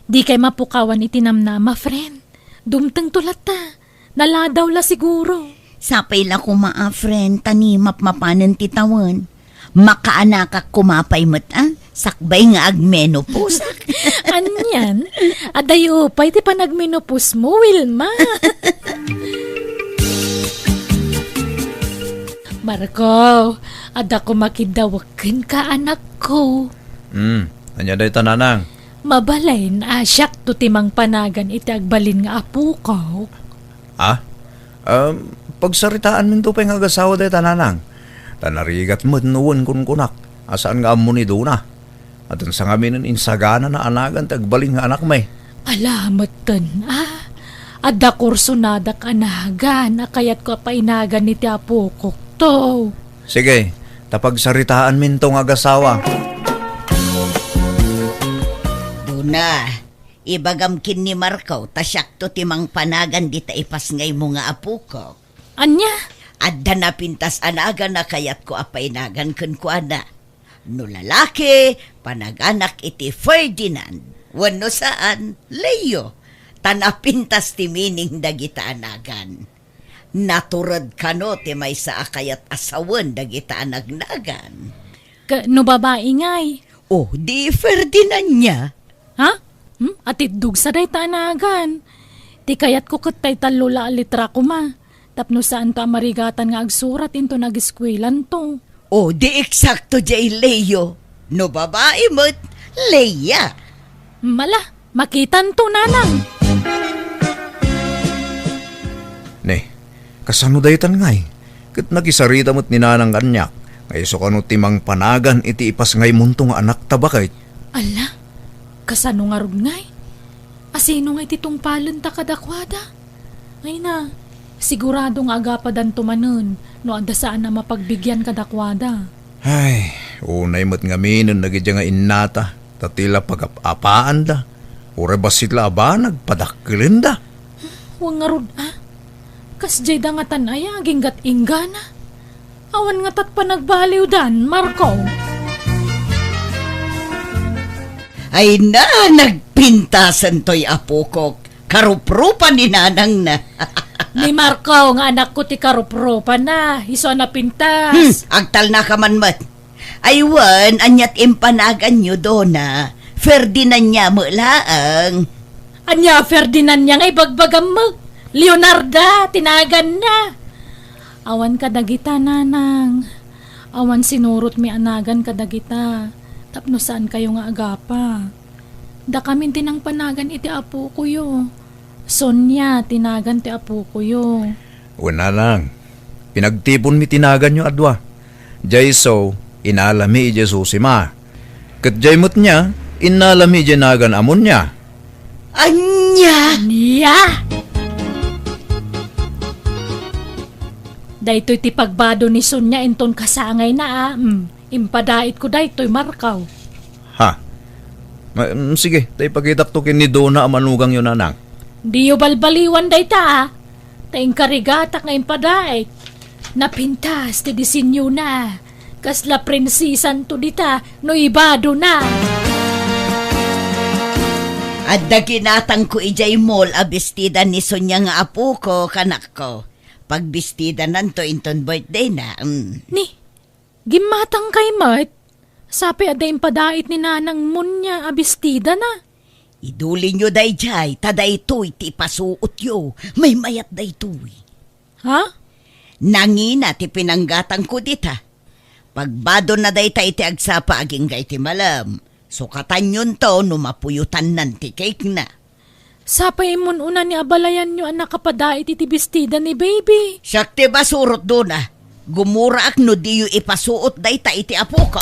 dikay mapukawan iti namnama, friend. Dumtengto latta. Naladaw la siguro. Sapay la koma a, friend, ta ni mapmapanen ti tawen. Makaanakak koma pay met a, sakbay nga agmenopause. Anian? Adayo pay ti panagmenopause mo, Wilma. Marco, adda koma kiddawek kenka, anakko. Hmm, ania dayta, nanang? Mabalin a siakto ti mangpanagan iti agbalin nga apokok. Ah? Um, pagsaritaanminto pay nga agasawa dayta, nanang. Ta narigat met no wen kunkunak a saan nga ammo ni Dona. Addan sangaminen insaganana a nagan ti agbalin nga anakmi. Ala, metten, a? Adda kursonadak a nagan a kayatko a painagan iti apokokto. Sige, ta pagsaritaanminto nga agasawa. Dona, ibagam ken ni Marco ta siakto ti mangpanagan dita ipasngaymo nga apokok. Ania? Adda napintas a nagan a kayatko a painagan kenkuana. No lalaki, panaganak iti Ferdinand. Wenno saan, Leo. Ta napintas ti meaning dagita a nagan. Natured kano ti maysa a kayat a sawen dagita a nagnagan. Ka-, no babai ngay? O, di Ferdinand nia. Ha? Hmm? Atiddog sa dayta a nagan. Ti kayatko ket tay tallo la a litra koma. Tapno saanto a marigatan nga agsurat inton ageskuelanto. O, di eksakto diay Leo. No babai met, Leia. Mala, makitanto, nanang. Ne, kasano daytan ngay? Ket nakisarita met ni nanang kaniak. Nga isu kano ti mangpanagan iti ipasngaymonto nga anakta, baket? Ala, kasano ngarud ngay? Asino ngay ti tungpalenta kadakuada? Ay na, sigurado nga agapadanto manen no adda saan a mapagbigian kadakuada. Ay, unay met ngamin dagiti nga innata, ta ti la pagap-apaanda, uray bassit la a banag, padakkelenda. Wen ngarud a, kasdiay da ngatan aya aginggat-inggana? Awan ngata't panagbaliwdan, Marco. Ay na, nagpintasen toy apokok. Karuprupa ni nanangna. Ni Marco nga anakko ti karuprupana, isu a napintas. Hmm, agtalnaka man met. Ay wen, ania't impanaganyo, Dona? Ferdinand-na met laeng. Ania Ferdinand-na nga ibagbagam met? Leonarda ti naganna. Awan kadagita, nanang. Awan sinurotmi a nagan kadagita tapno saankayo nga agapa. Dakamin ti nangpanagan iti apokoyo. Sonia ti nagan ti apokoyo. Wen, nanang, pinagtiponmi ti naganyo a dua. Diay isu, inalami idiay Susima. Ket diay met nia, innalami idiay nagan a Monia. Ania? Ania? Daytoy ti pagbado ni Sonia inton kasangayna a. Hmm, impadaitko daytoy, Marco. Ha? Ma-, mm, sige, ta ipakitakto ken ni Dona a manugangyo, nanang. Diyo balbaliwan dayta, a. Ta inkarigatak nga impadait. Napintas ti disenyona. Kasla prinsesanto dita no ibadona. Adda ginatangko idiay mall a bestida ni Sonia nga apoko, kanakko. Pagbistidananto inton birthdayna. Mm. Ni, gimmatangkay met? Sapay adda impadait ni Nanang Monia a bestidana. Idulinyo daydiay, ta daytoy ti ipasuotyo. Maymayat daytoy. Ha? Nangina ti pinanggatangko dita. Pagbadonna dayta iti agsapa agingga iti malem. Sukatanyonto no mapuyotannan ti cake-na. Sapay immun-una ni abalayanyo a nakapadait iti bestida ni baby. Siak ti masurot, Dona. Gumuraak no diyo ipasuot dayta iti apoko.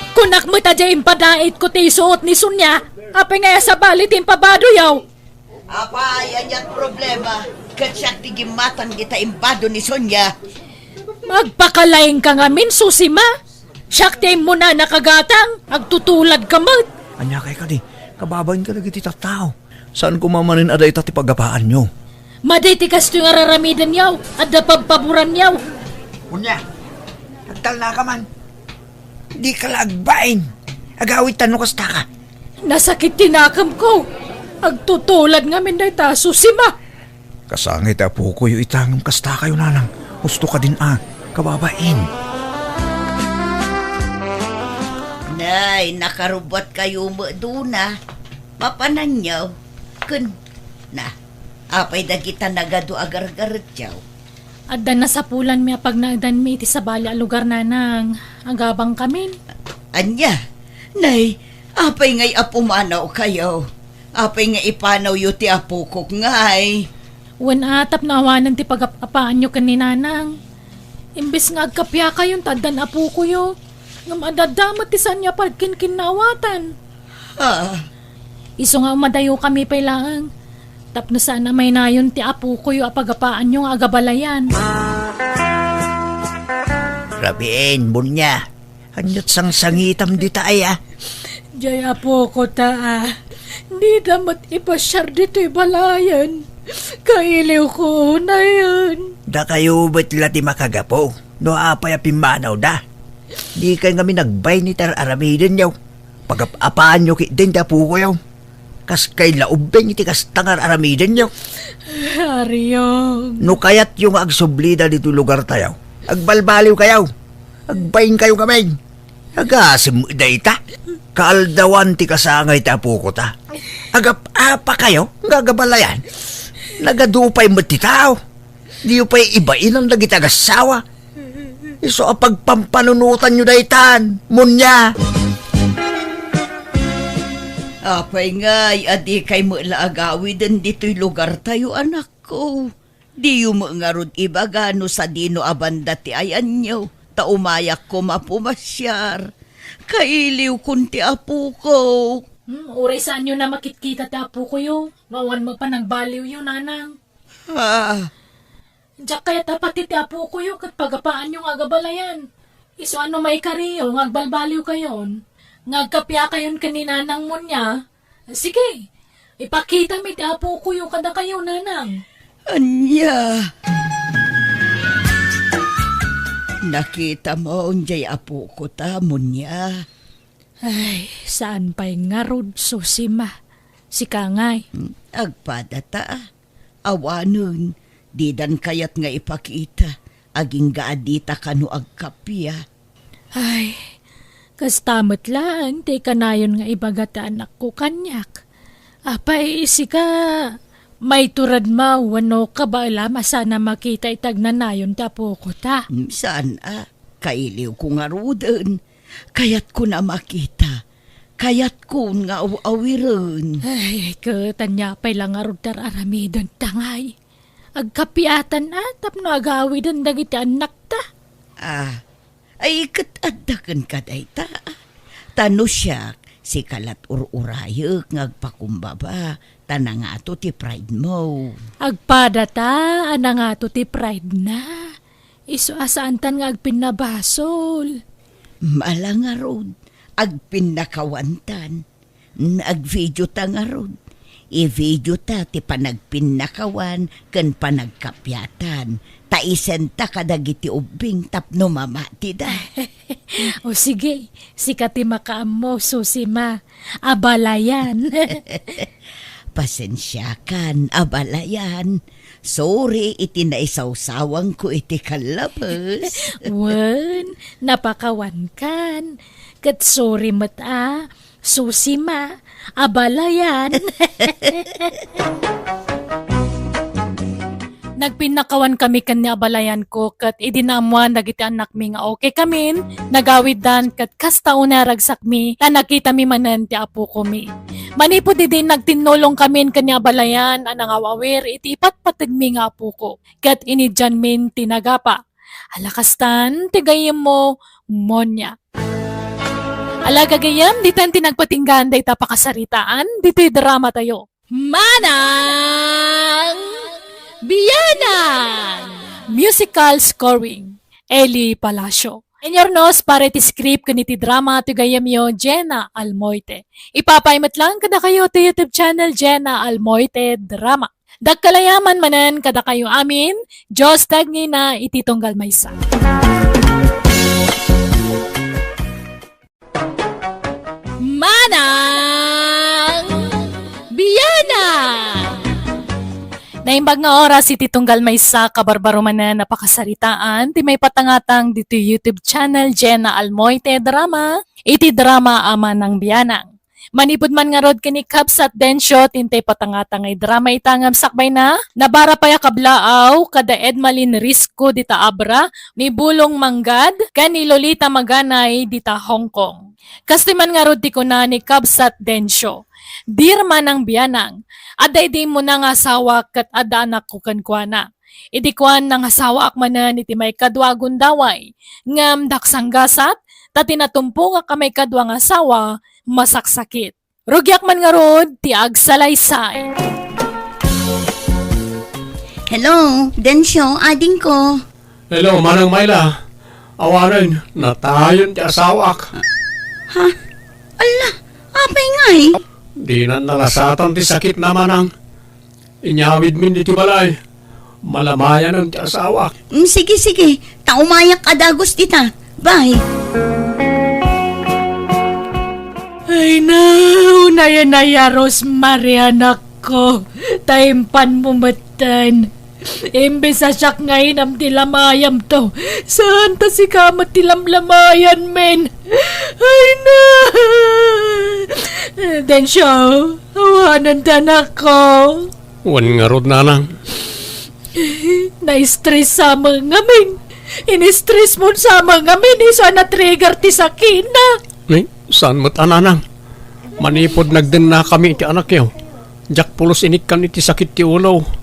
Kunak met a diay impadaitko ti isuot ni Sonia. Apay nga sabali ti impabadoyo? Apay, ania't problema? Ket siak ti gimmatang dita imbado ni Sonia. Magpakalaingka ngamin, Susima. Siak ti immuna a nakagatang, agtutuladka met. Ania kay kadi, kababain kadagiti tattao. Saan koma manen a dayta ti pagapaanyo. Madi ti kastoy nga raramidenyo, adda pabpaboranyo. Unya, agtalnaka man. Dika la agbain. Agawidtan no kastaka. Nasakit ti nakemko. Agtutulad ngamin dayta, Susima. Kasangay ti apokoyo ita ngem kastakayo, nanang. Husto kadin a, kababain. Nay, nakarubbuatkayo met, Dona. Mapananyo. Ken, na, apay dagita nagadu a gargaretyo? Adda nasapulanmi a pagnaedanmi iti sabali a lugar, nanang. Agabangkamin. Ania? Nay, apay ngay a pumanawkayo? Apay nga ipanawyo ti apokok ngay? Wen a, tapno awanen ti pagap-apaanyo ken ni Nanang. Imbes nga agkapiakayon ta addan apokoyo, ngem adda met ti saanyo a pagkinkinnaawatan. Ah. Isu nga umadayokami pay laeng, tapno saan a maynayon ti apokoyo a pagapaanyo nga agabalayan. Rabiin, Monia. Ania't sangsangitam dita aya? Diay apokota a. Dida met ipasiar ditoy balayen. Kailiwko unayen. Dakayo met la ti makagapu no apay a pimmanawda. Dikay ngamin agbain iti ar-aramidenyo. Pagap-apaanyo ketdin ti apokoyo. Kas kay la ubbing iti kasta nga ar-aramidenyo. Ariom. No kayatyo nga agsublida ditoy lugartayo, agbalbaliwkayo. Agbainkayo ngamin. Agasem dayta. Kaaldawan ti kasangay ti apokota. Agap-apakayo nga agabalayan. Nagadu pay met ti tao. Diyo pay ibainan dagiti agassawa. Isu a pagpampanunotanyo daytan, Monia. Apay ngay a dikay met la agawiden ditoy lugartayo, anakko? Diyo met ngarud ibaga no sadino a banda ti ayanyo, ta umayak koma pumasiar. Kailiwkon ti apoko. Hmm, uray saanyo a makitkita ti apokoyo, no awan met panagbaliwyo, nanang. Ah. Diak kayat a pati ti apokoyo ket pagapaanyo nga agabalayan. Isu a no maikariyo nga agbalbaliwkayon, nga agkapiakayon ken ni Nanang Monia, sige, ipakitami ti apokoyo kadakayo, Nanang. Ania? Nakitamo diay apokota, Monia? Ay, saan pay ngarud, Susima. Sika ngay. Hmm, agpadata. Awanen, didan kayat nga ipakita, agingga a dita kano agkappia. Ay, kasta met laeng ti kanayon nga ibaga ti anakko kaniak. Apay, sika, maituredmo wenno kabaelam a saan a makita iti agnanayon ti apokota? Mm, saan a, kailiwko ngaruden. Kayatkon a makita. Kayatkon nga aw-awiren. Ay, ket ania pay la ngarud ti ar-aramidenta ngay? Agkapiatan a tapno agawiden dagiti annakta. Ah, ay, ket adda kenka dayta. Ta no siak, sika lat ur-urayek nga agpakumbaba, ta nangato ti pride mo. Agpadata a nangato ti pride na. Isu a saantan nga agpinnabasol. Mala ngarud, agpinnakawantan. Nagvideota ngarud. Ivideota ti panagpinnakawan ken panagkapiatan. Ta isenta kadagiti ubbing tapno mamatida. O sige, sika ti makaammo, Susima. Abalayan. Pasensiakan, abalayan. Sorry iti naisawsawangko iti kallabes. Wen, napakawankan. Ket sorry met a, Susima, abalayan. Nagpinnakawan kami ken ni abalayanko, ket idi naammoan dagiti annakmi nga okay kamin, nagawiddan ket kasta unay a ragsakmi ta nakitami manen ti apokomi. Manipud idi nagtinnulong kamin ken ni abalayan a nangaw-awir iti ipatpategmi nga apoko, ket inidianmin ti nagapa. Ala kastan ti gayyemmo, Monia. Ala gagayyem, ditan ti nagpatinggaan dayta pakasaritaan ditoy dramatayo. Manang Bianang! Musical scoring, Eli Palacio. Inyurnos para iti script ken iti drama ti gayyemyo, Jenna Almoite. Ipapaay met lang kadakayo ti YouTube channel, Jenna Almoite Drama. Dakkel a yaman manen kadakayo amin, Dios ti agnina iti tunggal maysa. Manang Bianang! Naimbag nga oras iti tunggal maysa, kabarbaro manen a pakasaritaan ti maipatangatang ditoy YouTube channel, Jenna Almoite Drama, iti drama a Manang Bianang. Manipud man ngarud ken ni Kabsat Dencio, ti intay patangata nga idrama ita ngem sakbayna, nabara pay a kablaaw kada Edmalin Risco dita Abra, ni Bulong Manggad, ken ni Lolita Maganay dita Hong Kong. Kastoy man ngarud ti kuna ni Kabsat Dencio, "Dear Manang Bianang, adda idi immuna nga asawa ket adda anakko kenkuana. Idi kuan, nangasawaak manen iti maikadua a gundaway, ngem daksanggasat, ta ti natumpongak a maikadua nga asawa, masaksakit." Rugiak man ngarud ti agsalaysay. Hello, Dencio, adingko. Hello, Manang Myla. Awanen, natayen ti asawaak. Ha? Alla, apay ngay? Dinan nalasatan ti sakitna, Manang. Inyawidmin ditoy balay. Malamayanen ti asawaak. Mm, sige, sige. Ta umayak a dagus dita. Bye. Ay, no, naya, naya, Rosemary, anakko. Ta impanmo metten. Imbes a siak nga inam ti lamayamto, saan ta sika met ti lamlamayanmin. Ay, no. Dencio, awanen ti anakko. Wen ngarud, Nanang. Na-stress sa amin ngamin. In-stress mo sa amin ngamin, isu a na-trigger ti sakitna. Ni, saan met a, Nanang? Manipud nagdennakami iti anakyo, diak pulos inikkan iti sakit ti ulo.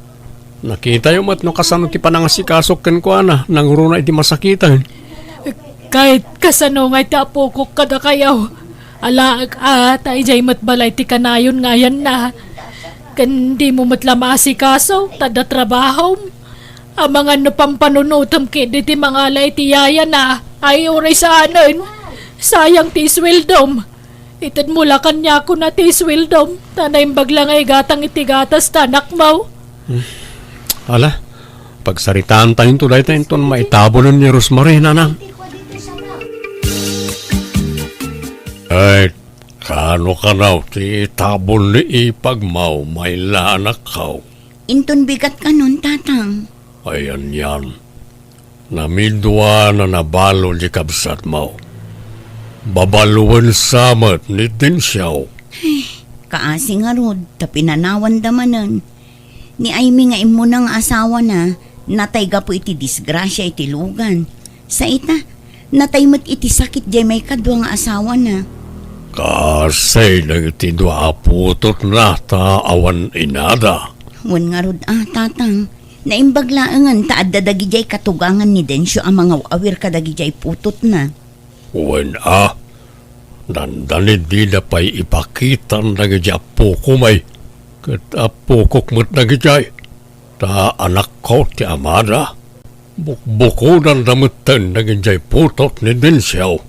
Nakitayo met no kasano ti panangasikasok kenkuana nangruna iti masakiten. Ket kasano ngay ti apokok kadakayo? Alaek a ta idiay met balay ti kanayon nga ayanna. Ken dimo met la maasikaso ta adda trabahom. Amangan no pampanunotem ketdi ti mangala iti yayana. Ay, uray saanen. Sayang ti isweldom. Itedmo la kaniakon a ti isweldom, ta naimbag la nga igatang iti gatas ta anakmo. Ala, pagsaritaantayonto dayta inton maitabonen ni Rosemary, nanang. Ay, kano kanaw ti itabon ni ipagmo, Mayla, anakko? Inton bigat kanon, tatang. Ay, anian. Namidua a nabalo di kabsatmo. Babaluen sa met ni Dencio. Ay, kaasi ngarud, ta pinanawanda manen. Ni Aimee nga immuna nga asawana, natay gapu iti disgrasia iti lugan. Sa ita, natay met iti sakit diay maikadua nga asawana. Kaasi dagiti dua a putotna ta awan inada. Wen ngarud a, tatang. Naimbag laengen ta adda dagidiay katugangan ni Dencio a mangaw-awir kadagidiay putotna. Wen a, dandani dida pay ipakitan dagidiay appokom ay, ket appokok met dagidiay, ta anakko ti amada. Bukbukodanda metten dagidiay putot ni Dencio.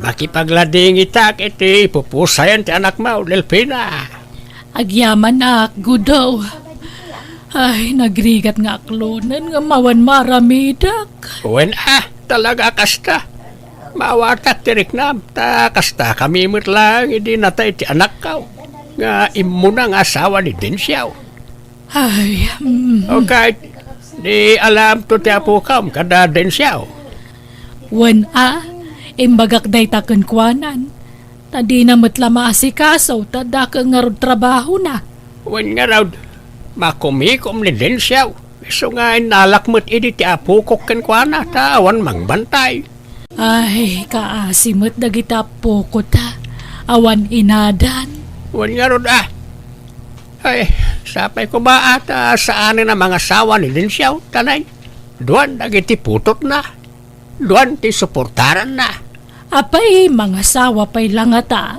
Makipagladingitak iti pupusayan ti anakmo, Delfina. Agyamanak, Gudo. Ay, nagrigat nga aklonen nga mawan maaramidek. Wen a, talaga kasta. Maawatak ti riknam, ta kasta kami met laeng idi natay ti anakko, nga immuna nga asawa ni Dencio. Ay, mm. O ket, di alamto ti apokam kada Dencio? Wen a, imbagak dayta kenkuanan. Ta dina met la maasikaso, ta dakkel ngarud trabahona. Wen ngarud, makumikom ni Dencio. Isu nga innalak met idi ti apokok kenkuana, ta awan mangbantay. Ay, kaasi met dagiti appokota. Awan inadan. Wen ngarud a. Ay, sapay koma a ta saanen a mangasawa ni Dencio, ta nay, duan dagiti putotna. Duan ti suportaranna. Apay, mangasawa pay la ngata?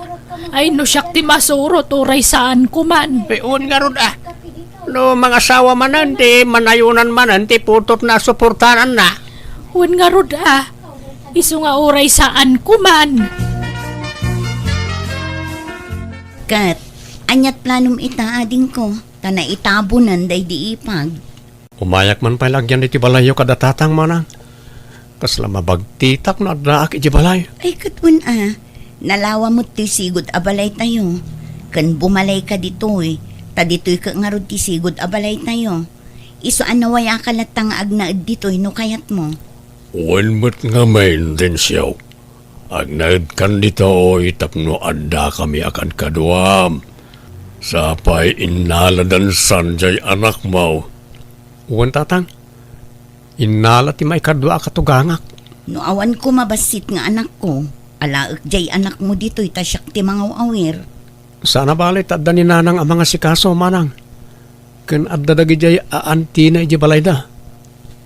Ay, no siak ti masurot, uray saan koman. Ay, wen ngarud a. No mangasawa manen, di manayonan manen ti putotna a suportaranna. Wen ngarud a. Isu nga uray saan koman. Ket, ania ti planom ita, adingko, ta naitabonen daydi ipag? Umayak man pay la agyan iti balayyo kada tatang, manang. Kasla mabagtitak no addaak iti balay. Ay, ket wen a, nalawa met toy sigud a balaytayo. Ken bumalayka ditoy, ta ditoy ket ngarud ti sigud a balaytayo. Isu a nawayaka latta nga agnaed ditoy no kayatmo. Wen met ngamin, Dencio. Agnaedkan ditoy tapno addakami a kadkaduam. Sapay innaladansan jay anakmo. Wen, tatang. Innala ti maikadua a katugangak. No awan koma bassit nga anakko, alaek jay anakmo ditoy ta siak ti mangaw-awir. Saan a bale ta adda ni nanang a mangasikaso, manang. Ken adda dagidiay a antina idiay balayda.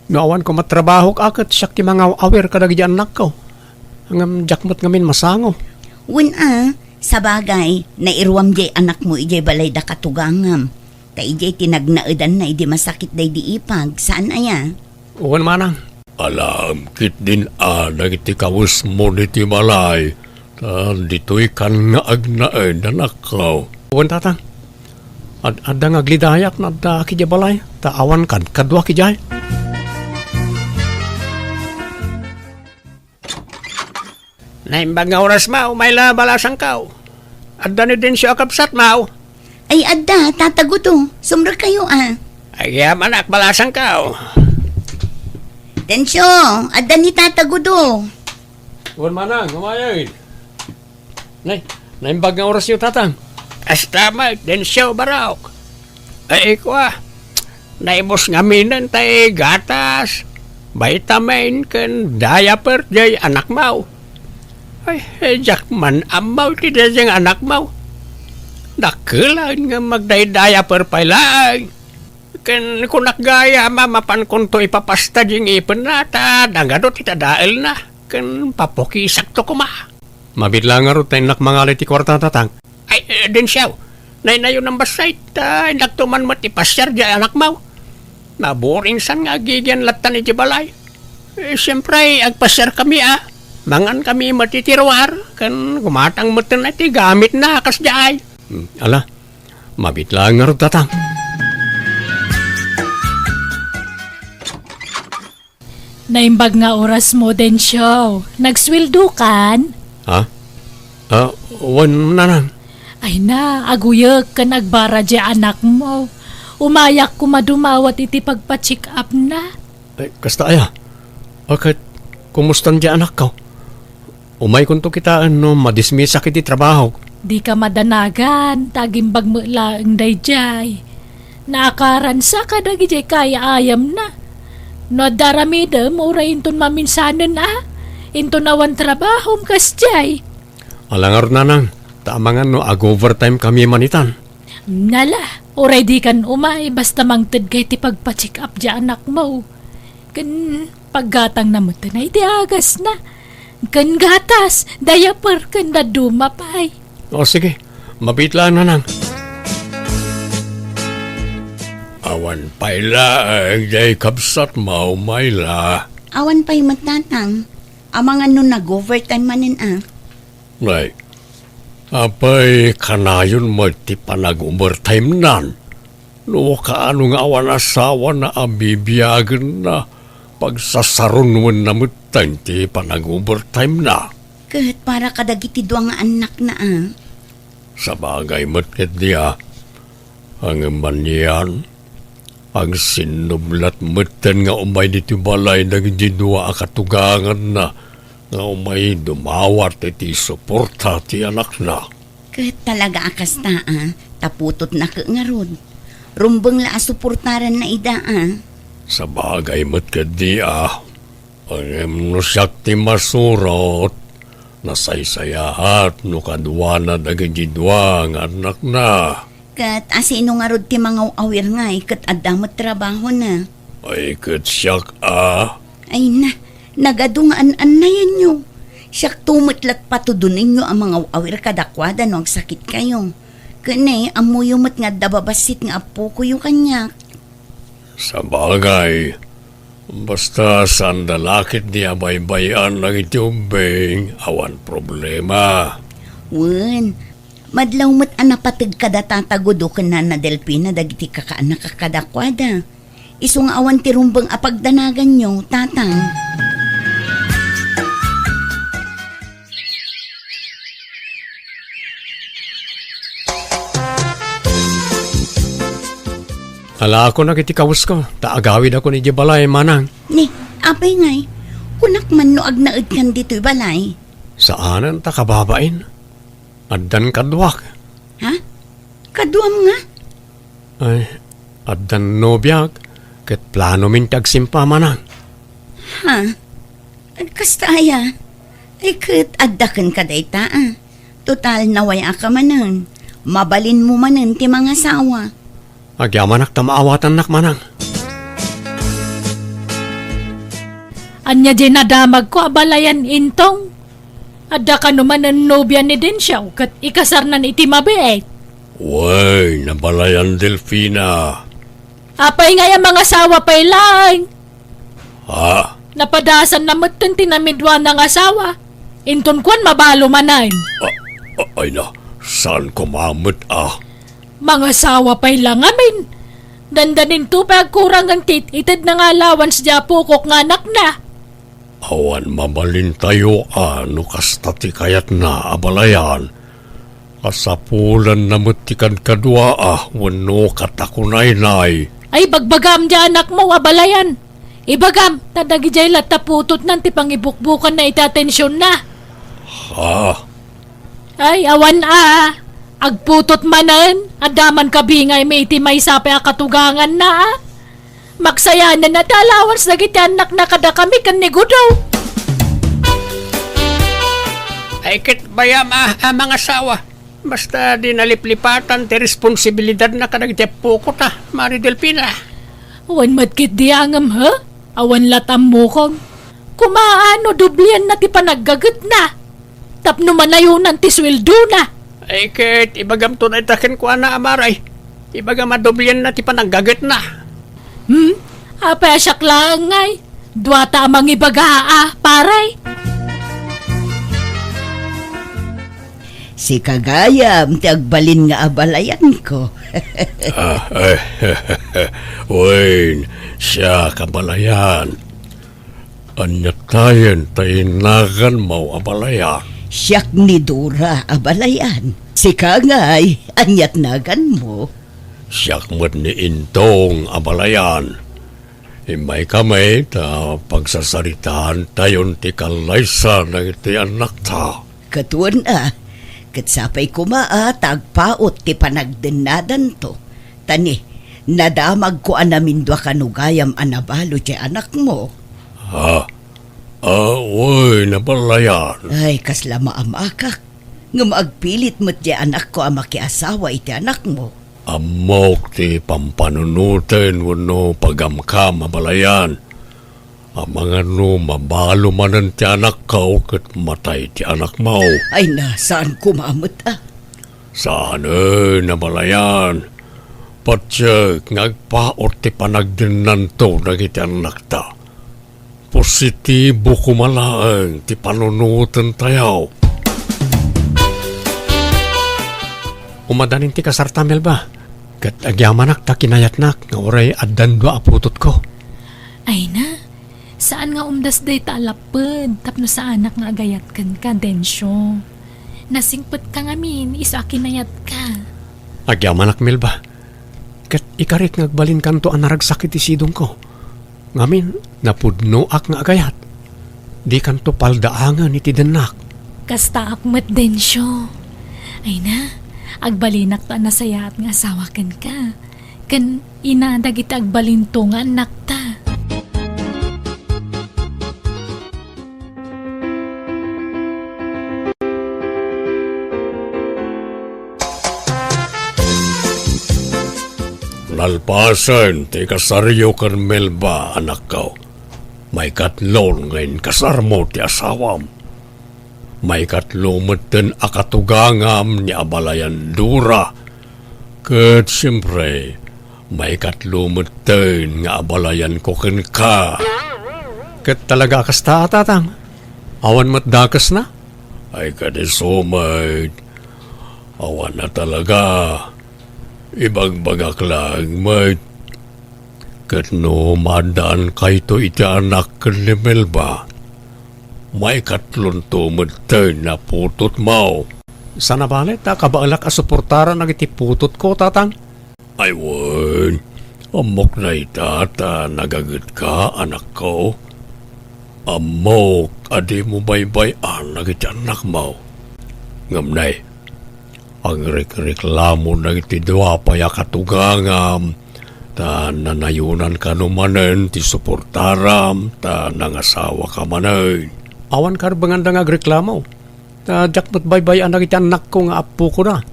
No awan koma trabahok a ket siak ti mangaw-awir kadagidi annakko. Ngem diak met ngamin masango. Wen a, sabagay, nairuam diay anakmo idiay balayda katugangam. Ta idiay ti nagnaedanna idi masakit daydi ipag, saan aya? Wen manang. Alaem ketdin a dagiti kawesmo ditoy balay, ta ditoykan nga agnaed, anakko. Wen, tatang. Ad-adda nga aglidayak no addaak idiay balay, ta awan kadkaduak idiay. Naimbag nga oras, Maw, mayla balasangkaw. Adda ni Dencio a kabsat, Maw. Ay, adda, Tata Gudo. Sumrekkayo, a. Agyamanak, balasangkaw. Dencio, adda ni Tata Gudo. Wen manang, umayen. Nay, naimbag nga orasyo, tatang. Kasta met, Dencio, barok. Ay, kua, naibus ngaminen tay gatas, vitamin, ken diaper jay anakmo. Ay, eh, diak man ammo ti daydiay nga anakmo. Dakkel a ngem agdaydayaper pay laeng. Ken kunak gayam a mapankonto ipapasta diay ngipenna ta nangadu ti tadaelna. Ken papukisakto koma. Mabiit laeng ngarud ta innak mangalay ti kuarta, Tatang. Ay, eh, Dencio, naynayonam bassit ta innakto man met ipasiar diay anakmo. Naburinsan nga agigian lattan iti balay. Eh, siempre, agpasiarkami a. Mangankami met iti ruar, ken gumatang metten ti gamitna a kasdiay. Hmm, ala, mabiit laeng ngarud, Tatang. Naimbag nga orasmo, Dencio. Nagsueldokan? Ha? Ah, wen, Nanang. Ay na, aguyek ken agbara diay anakmo. Umayak koma dumawat iti pagpa-check-upna. Ay, kasta aya? Ah, ket, kumustan diay anakko? Umaykonto kitaen no madismisak iti trabahok. Dika madanagan, ta agimbag met laeng daydiay. Naakaransa kadagiti kaay-ayamna. No adda aramidem, uray inton maminsanen a, inton awan trabahom kasdiay. Ala ngarud, Nanang, ta amangan no ag-overtime kami manitan. Nala, uray dikan umay, basta mangtedka iti pagpa-check-up diay anakmo. Ken paggatangna met iti agasna. Ken gatas, diaper, ken dadduma pay. O, sige. Mabiit laeng, Nanang. Awan pay laeng diay kabsatmo, Myla. Awan pay met, Tatang. Amangan no nag-overtime manen a. Nay, apay kanayon met ti panag-overtimenan? No kaano nga awan asawana a bibiagenna, pagsasarunwenna metten ti panag-overtimena. Ket para kadagiti dua nga annakna a. Sabagay met ketdi a. Ngem anian, agsinnublat metten nga umay ditoy balay dagiti dua a katuganganna nga umay dumawat iti suporta ti anakna. Ket talaga a kasta a, ta putotna ket ngarud. Rumbeng la a suportaranna ida a. Sabagay met ketdi a. Ngem no siak ti masurot, nasaysayaat no kaduana dagiti dua nga annakna. Ket asino ngarud ti mangaw-awir ngay ket adda met trabahona? Ay, ket siak a. Ay na, nagadu nga an-annayanyo. Siakto met lat patudonenyo a mangaw-awir kadakuada no agsakitkayo. Ken ne, ammoyo met nga adda babassit nga appokoyo kaniak. Sabagay, basta saanda la ketdi a baybay-an dagiti ubbing, awan problema. Wen, madlaw met a napateg kada Tata Gudo ken Nana Delfina dagiti kakaannak a kadakuada. Isu nga awan ti rumbeng a pagdanaganyo, Tatang. Alaako na iti kawesko, ta agawidakon idiay balay, manang. Ni, apay ngay, kunak man no agnaedkan ditoy balay? Saanen ta kababain. Addan kaduak. Ha? Kaduam nga? Ay, addan nobiak, ket planomin ti agsimpa, manang. Ha? Kasta aya? Ay, ket adda kenka dayta a. Total, naway-aka manen. Mabalinmo manen ti mangasawa. Agyamanak ta maawatannak, manang. Ania diay nadamagko a balayan, Intong? Adda kano manen nobia ni Dencio ket ikasarnan iti mabiit? Wen, nabalayan, Delfina. Apay ngay a mangasawa pay laeng? Ha? Napadasanna metten ti namiduana nga asawa. Inton kuan, mabalo manen. A-, a-, ay na, saan koma met a? Mangasawa pay la ngamin. Dandaninto pay agkurangen ti it-itedna nga allowance diay apokok nga anakna. Awan mabalintayo a no kasta ti kayatna a balayan. Kasapulanna met ti kadkaduaa wenno katakunaynay. Ay, bagbagam diay anakmo a balayan. Ibagam, ta dagidiay latta putotnan ti pangibukbukanna iti atensionna. Ha? Ay, awan a. Agputot manen, adda man kabingaymi iti maysa pay a katuganganna a. Maksayanen a ti allowance dagiti annakna kadakami ken ni Gudo. Ay, ket bayam a, a mangasawa. Basta di naliplipatan ti responsibilidadna kadagiti appoko ta, Mari Delfina. Awan met ketdi angem, ha? Awan la tammukon. Kumaano doblianna ti panaggagetna? Tapno manayonan ti sueldona. Ay, ket ibagamto dayta kenkuana, Amari. Ibagam a doblianna ti panaggagetna. Hmm? Apay a siak laeng ngay? Duata a mangibaga a, pare. Sika gayam ti agbalin nga abalayanko. Ah, eh, wen, siak abalayan. Ania tayen ta naganmo abalayan? Siak ni Dora abalayan. Sika ngay, ania naganmo? Siak met ni Intong abalayan. Immaykami ta pagsasaritaantayon ti kallaysa dagiti annakta. Ket wen a, ket sapay koma a ta agpaut ti panagdennadanto. Ta ni, nadamagko a namindua kano gayam a nabalo ti anakmo. Ha? Ah, wen, abalayan. Ay, kasla maamakak. Ngem agpilit met ti anakko a makiasawa iti anakmo. Ammok ti pampanunoten wenno pagamkam, abalayan. Amangan no mabalo manen ti anakko ket matay ti anakmo. Ay na, saan koma met a. Saanen, abalayan. Patiek nga agpaut ti panagdennanto dagiti annakta. Positibo koma laeng ti panunotentayo. Umadanin ti kasarta, Melba, ket agyamanak ta kinayatnak nga uray addan dua a putotko. Ay na, saan nga umdas dayta a lapped tapno saanak nga agayat kenka, Dencio. Nasingpetka ngamin isu a kinayatka. Agyamanak, Melba, ket ikarik nga agbalinkanto a naragsak iti sidongko. Ngamin, napudnoak nga agayat. Dikanto paldaangen iti dennak. Kastaak met, Dencio. Ay na, agbalinakto a nasayaat nga asawa kenka. Ken ina dagiti agbalinto nga annakta. Nalpasen ti kasaryo ken Melba, anakko. Maikatlo nga inkasarmo ti asawam. Maikatlo metten a katugangam ni abalayan Dora. Ket siempre, maikatlo metten nga abalayanko kenka. Ket talaga a kasta, tatang? Awan met dakesna? Ay, kadi isu met. Awan a talaga. Ibagbagak laeng met. Ket no maaddaankayo iti anak ken ni Melba, maikatlonto metten a putotmo. Saan a bale ta kabaelak a suportaran dagiti putotko, tatang? Ay wen, ammok dayta ta nagagetka, anakko. Ammok a dimo baybay-an dagiti annakmo. Ngem nay, agrikreklamo dagiti dua pay a katugangam, ta nanayonan kano manen ti suportaram, ta nangasawaka manen. Awan karbenganda nga agreklamo, ta diak met baybay-an dagiti annakko nga appokoda.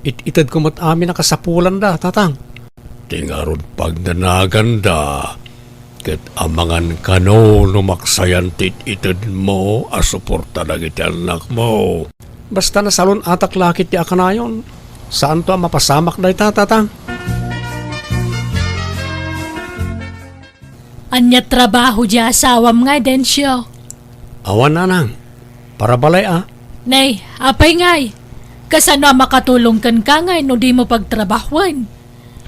It-itedko met amin a kasapulanda, tatang. Ti ngarud pagdanaganda, ket amangan kano no maksayan ti it-itedmo a suporta dagiti annakmo. Basta nasalun-atak la ketdi a kanayon, saanto a mapasamak dayta, tatang. Ania trabaho di asawam ngay, Dencio? Awan, nanang. Para balay a. Nay, apay ngay? Kasano a makatulong kenka ngay no dimo pagtrabahoen?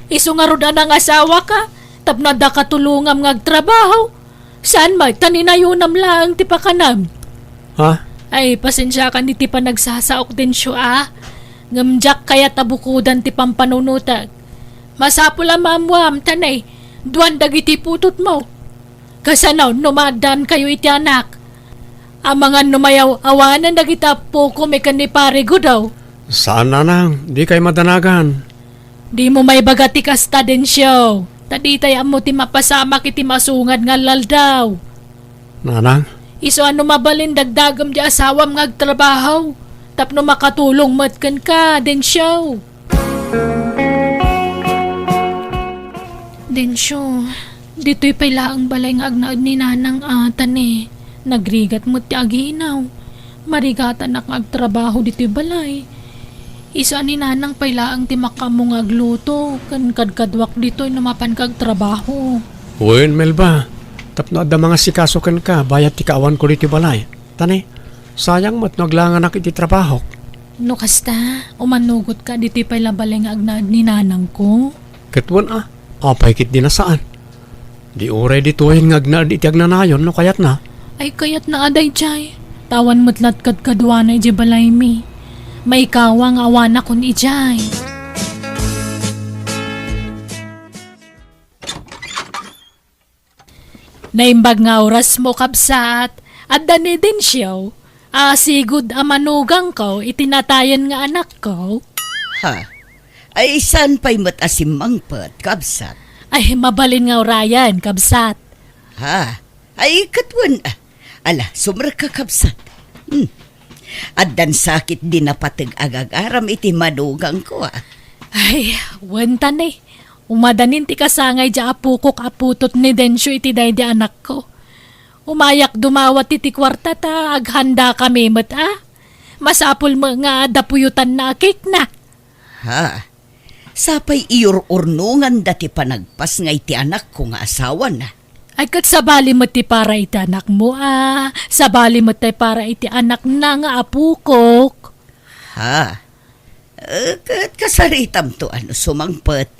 Isu ngarud a nangasawaka, tapno adda katulongam nga agtrabaho. Saan met ta ninayonam laeng ti pakanam. Ha? Ay, pasensiakan iti panagsasaok, Dencio, a. Ngem diak kayat a bukodan ti pampanunotek. Masapul a maammuam ta nay, duan dagiti putotmo. Kasano no maaddaankayo iti anak? Amangan no mayaw-awanan dagiti appokom ken ni Pare Gudaw. Saan, nanang, dikay madanagan. Dimo maibaga ti kasta, Dencio, ta ditay ammo ti mapasamak iti masungad nga aldaw. Nanang? Isu a no mabalin dagdagem ti asawam nga agtrabaho, tapno makatulong met kenka, Densyo. Densyo, ditoy pay laeng balay nga agnaed ni Nanang a, ta ne, nagrigat met ti aginaw. Marigatanak nga agtrabaho ditoy balay. Isu a ni Nanang pay laeng ti makaammo nga agluto, ken kadkaduak ditoy no mapanka agtrabaho. Wen, Melba, tapno adda mangasikaso kenka bayat ti kaawanko ditoy balay. Ta ne, sayang met no aglanganak iti trabahok. No kasta, umanugotka ditoy pay la balay nga agnaed ni Nanangko. Ket wen a, apay ketdi a saan? Di uray ditoyen nga agnaed iti agnanayon no kayatna. Ay, kayatna a daydiay. Ta awan met la't kadkaduana idiay balaymi. Maikawa nga awanakon idiay. Naimbag nga orasmo, kabsat. Adda ni Densyo a sigud a manugangko iti natayen nga anakko. Ha? Ay, saan pay met a simmangpet, kabsat? Ay, mabalin nga urayen, kabsat. Ha? Ay, ket wen, ah. Ala, sumrekka, kabsat. Hmm. Addan sakit di napateg a gagaram iti manugangko, ah. Ay, wen ta ne. Umadanin ti kasangay diay apokok a putot ni Densyo iti daydi anakko. Umayak dumawat iti kuarta ta aghandakami met, ah. Masapul met nga adda puyotanna a cake na. Ha? Sapay iyur-urnonganda ti panagpasngay ti anakko nga asawana. Ay, ket sabali met ti para iti anakmo, a. Sabali met ti para iti anakna nga apokok. Ha? Eh, ket kasaritamto a no sumangpet.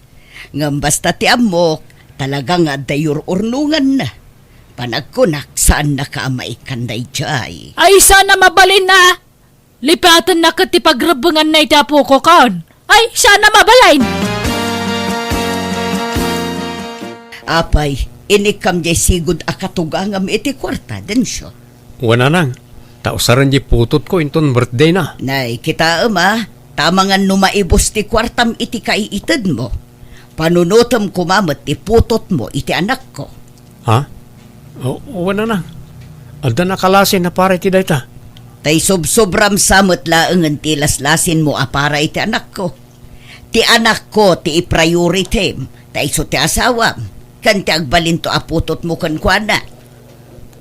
Ngem basta ti ammok, talaga nga adda iyur-urnonganna. Panagkunak, saannaka a maikkan daydiay. Ay, saan a mabalin a! Lipatenna ket ti pagrebbenganna iti apokokon. Ay, saan a mabalin! Apay, inikkam diay sigud a katugangam iti kuarta, Densyo? Wen, Nanang, ta usaren diay putotko inton birthdayna. Nay, kitaem a, ta amangan no maibus ti kuartam iti kaiitedmo. Panunotem koma met ti putotmo iti anakko. Ha? O, wen, Nanang. Adda nakalasin a para iti dayta. Ta isubsubram sa met laengen ti laslasinmo a para iti anakko. Ti anakko ti i-prioritim, ta isu ti asawam, ken ti agbalinto a putotmo kenkuana.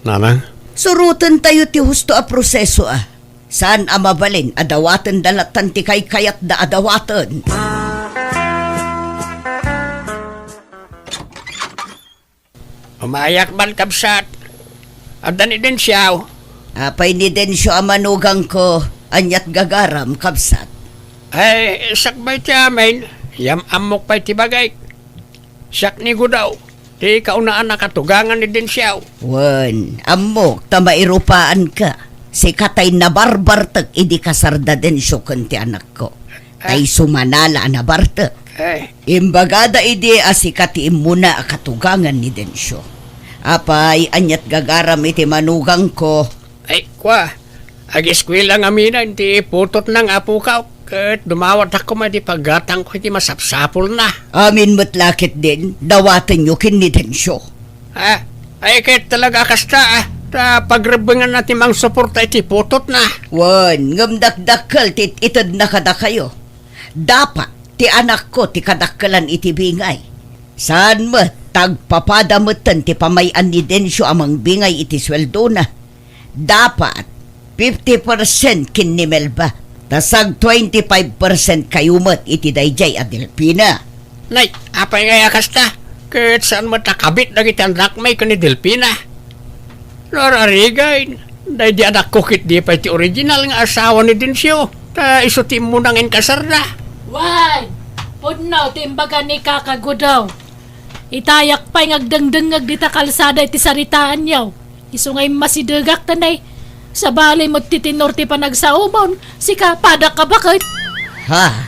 Nanang? Surotentayo ti husto a proseso, a. Saan a mabalin a dawatenda lattan ti kaykayatda a dawaten. Umayak man, kabsat. Adda ni Densyo? Apay ni Densyo a manugangko, ania't gagaram, kabsat? Ay, sakbay ti amin, yam-ammok pay ti bagik. Siak ni Gudaw, ti kaunaan a katugangan ni Densyo. Wen, ammok ta mairupaanka. Sika tay nabarbartek idi kasarda Densyo ken ti anakko. Ah. Tay sumanala a nabartek. Eh. Imbagada idi a sika ti immuna a katugangan ni Densyo. Apay, ania't gagaram iti manugangko? Ay, kua, ageskuela ngamin ti putotna nga apokak, ket dumawatak koma iti paggatangko iti masapsapulna. Amin met la ketdin, dawatenyo ken ni Densyo. Ah, ay, ket talaga kasta, ah, ta pagrebbenganna ti mangsuporta iti putotna. Wen, ngem dakdakkel ti it-itedna kadakayo. Dapat ti anakko ti kadakkelan iti bingay. Saan met, ta agpapada metten ti pamay-an ni Densyo a mangbingay iti sueldona. Dapat fifty percent ken ni Melba, ta sag twenty-five percent kayo met iti daydiay a Delfina. Nay, apay ngay a kasta? Ket saan met a kabit dagiti annakmi ken ni Delfina? Nararigan, daydi anakko ketdi pay ti original nga asawa ni Densyo, ta isu ti immuna nga inkasarda. Wen, pudno ti imbaga ni Kaka Gudaw. Itayak pay nga agdengdengngeg dita kalsada iti saritaanyo. Isu nga immasidegak ta nay, sabali met ti tenor ti panagsaomon, sika padak a baket. Ha?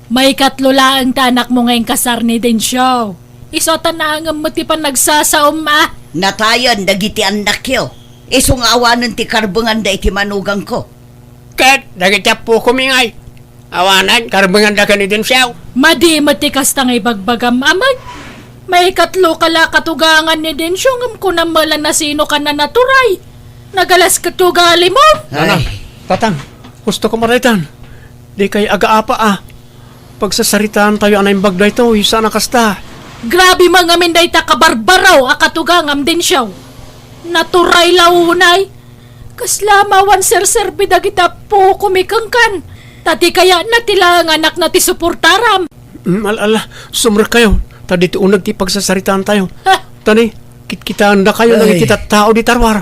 Maikatlo laeng ti anakmo nga inkasar ni Densyo. Isu ta naangem met ti panagsasaom a. Natayen dagiti annakyo. Isu nga awanen ti karbenganda iti manugangko. Ket dagiti appokomi ngay, awanen karbenganda ken ni Densyo. Madi met ti kasta nga ibagbagam, Amay. Maikatlo ka la katugangan ni Densyo, ngem kunam met la nasino ka nanaturay. Nagalas ket ugalimon. Nanang, ay. Tatang, Husto ka, Maraytan. Di kay agaapa a. Pagsasaritaan tayo a naimbag daytoy, saan a kasta. Grabe man ngamin dayta kabarbaraw a katugangam, Dencio. Naturay la unay. Kasla mawan serserbi dagita puko mi kenkan. Ta di kaya natilanganakna ti suportaram. Mm, al-, ala, sumrek kayo. Ta ditoy uneg ti pagsasaritaan tayo. Ha? Tani, kitkitaendakayo dagiti tattao di tarwar.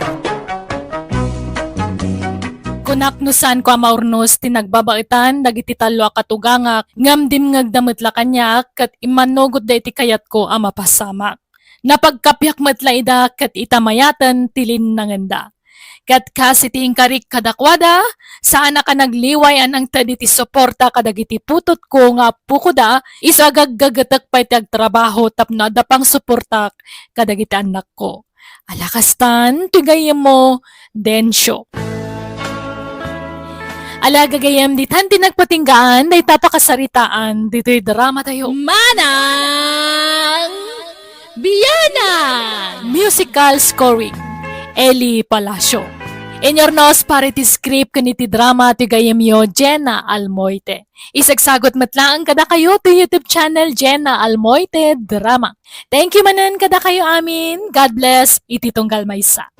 Kunak no saanko a maurnos ti nagbabaetan dagiti tallo a katugangak, ngem dimngegda met la kaniak ket immannugotda iti kayatko a mapasamak. Napagkapiak met la ida ket ita mayaten ti linnangenda. Ket kas iti inkarik kadakuada, saanak a nagliway a nangted iti suporta kadagiti putotko nga appokoda, isu a gaggagetek pay ti agtrabaho tapno adda pangsuportak kadagiti annakko. Ala kastan, ti gayyemmo, Dencio. Ala gagayyem, ditan ti nagpatinggaan dayta pakasaritaan ditoy drama tayo. Manang Bianan! Musical scoring, Eli Palacio. Inyurnos para iti script ken iti drama ti gayyemyo, Jenna Almoite. Isagsagut met laeng kadakayo ti YouTube channel, Jenna Almoite Drama. Thank you manen kadakayo amin. God bless iti tunggal maysa.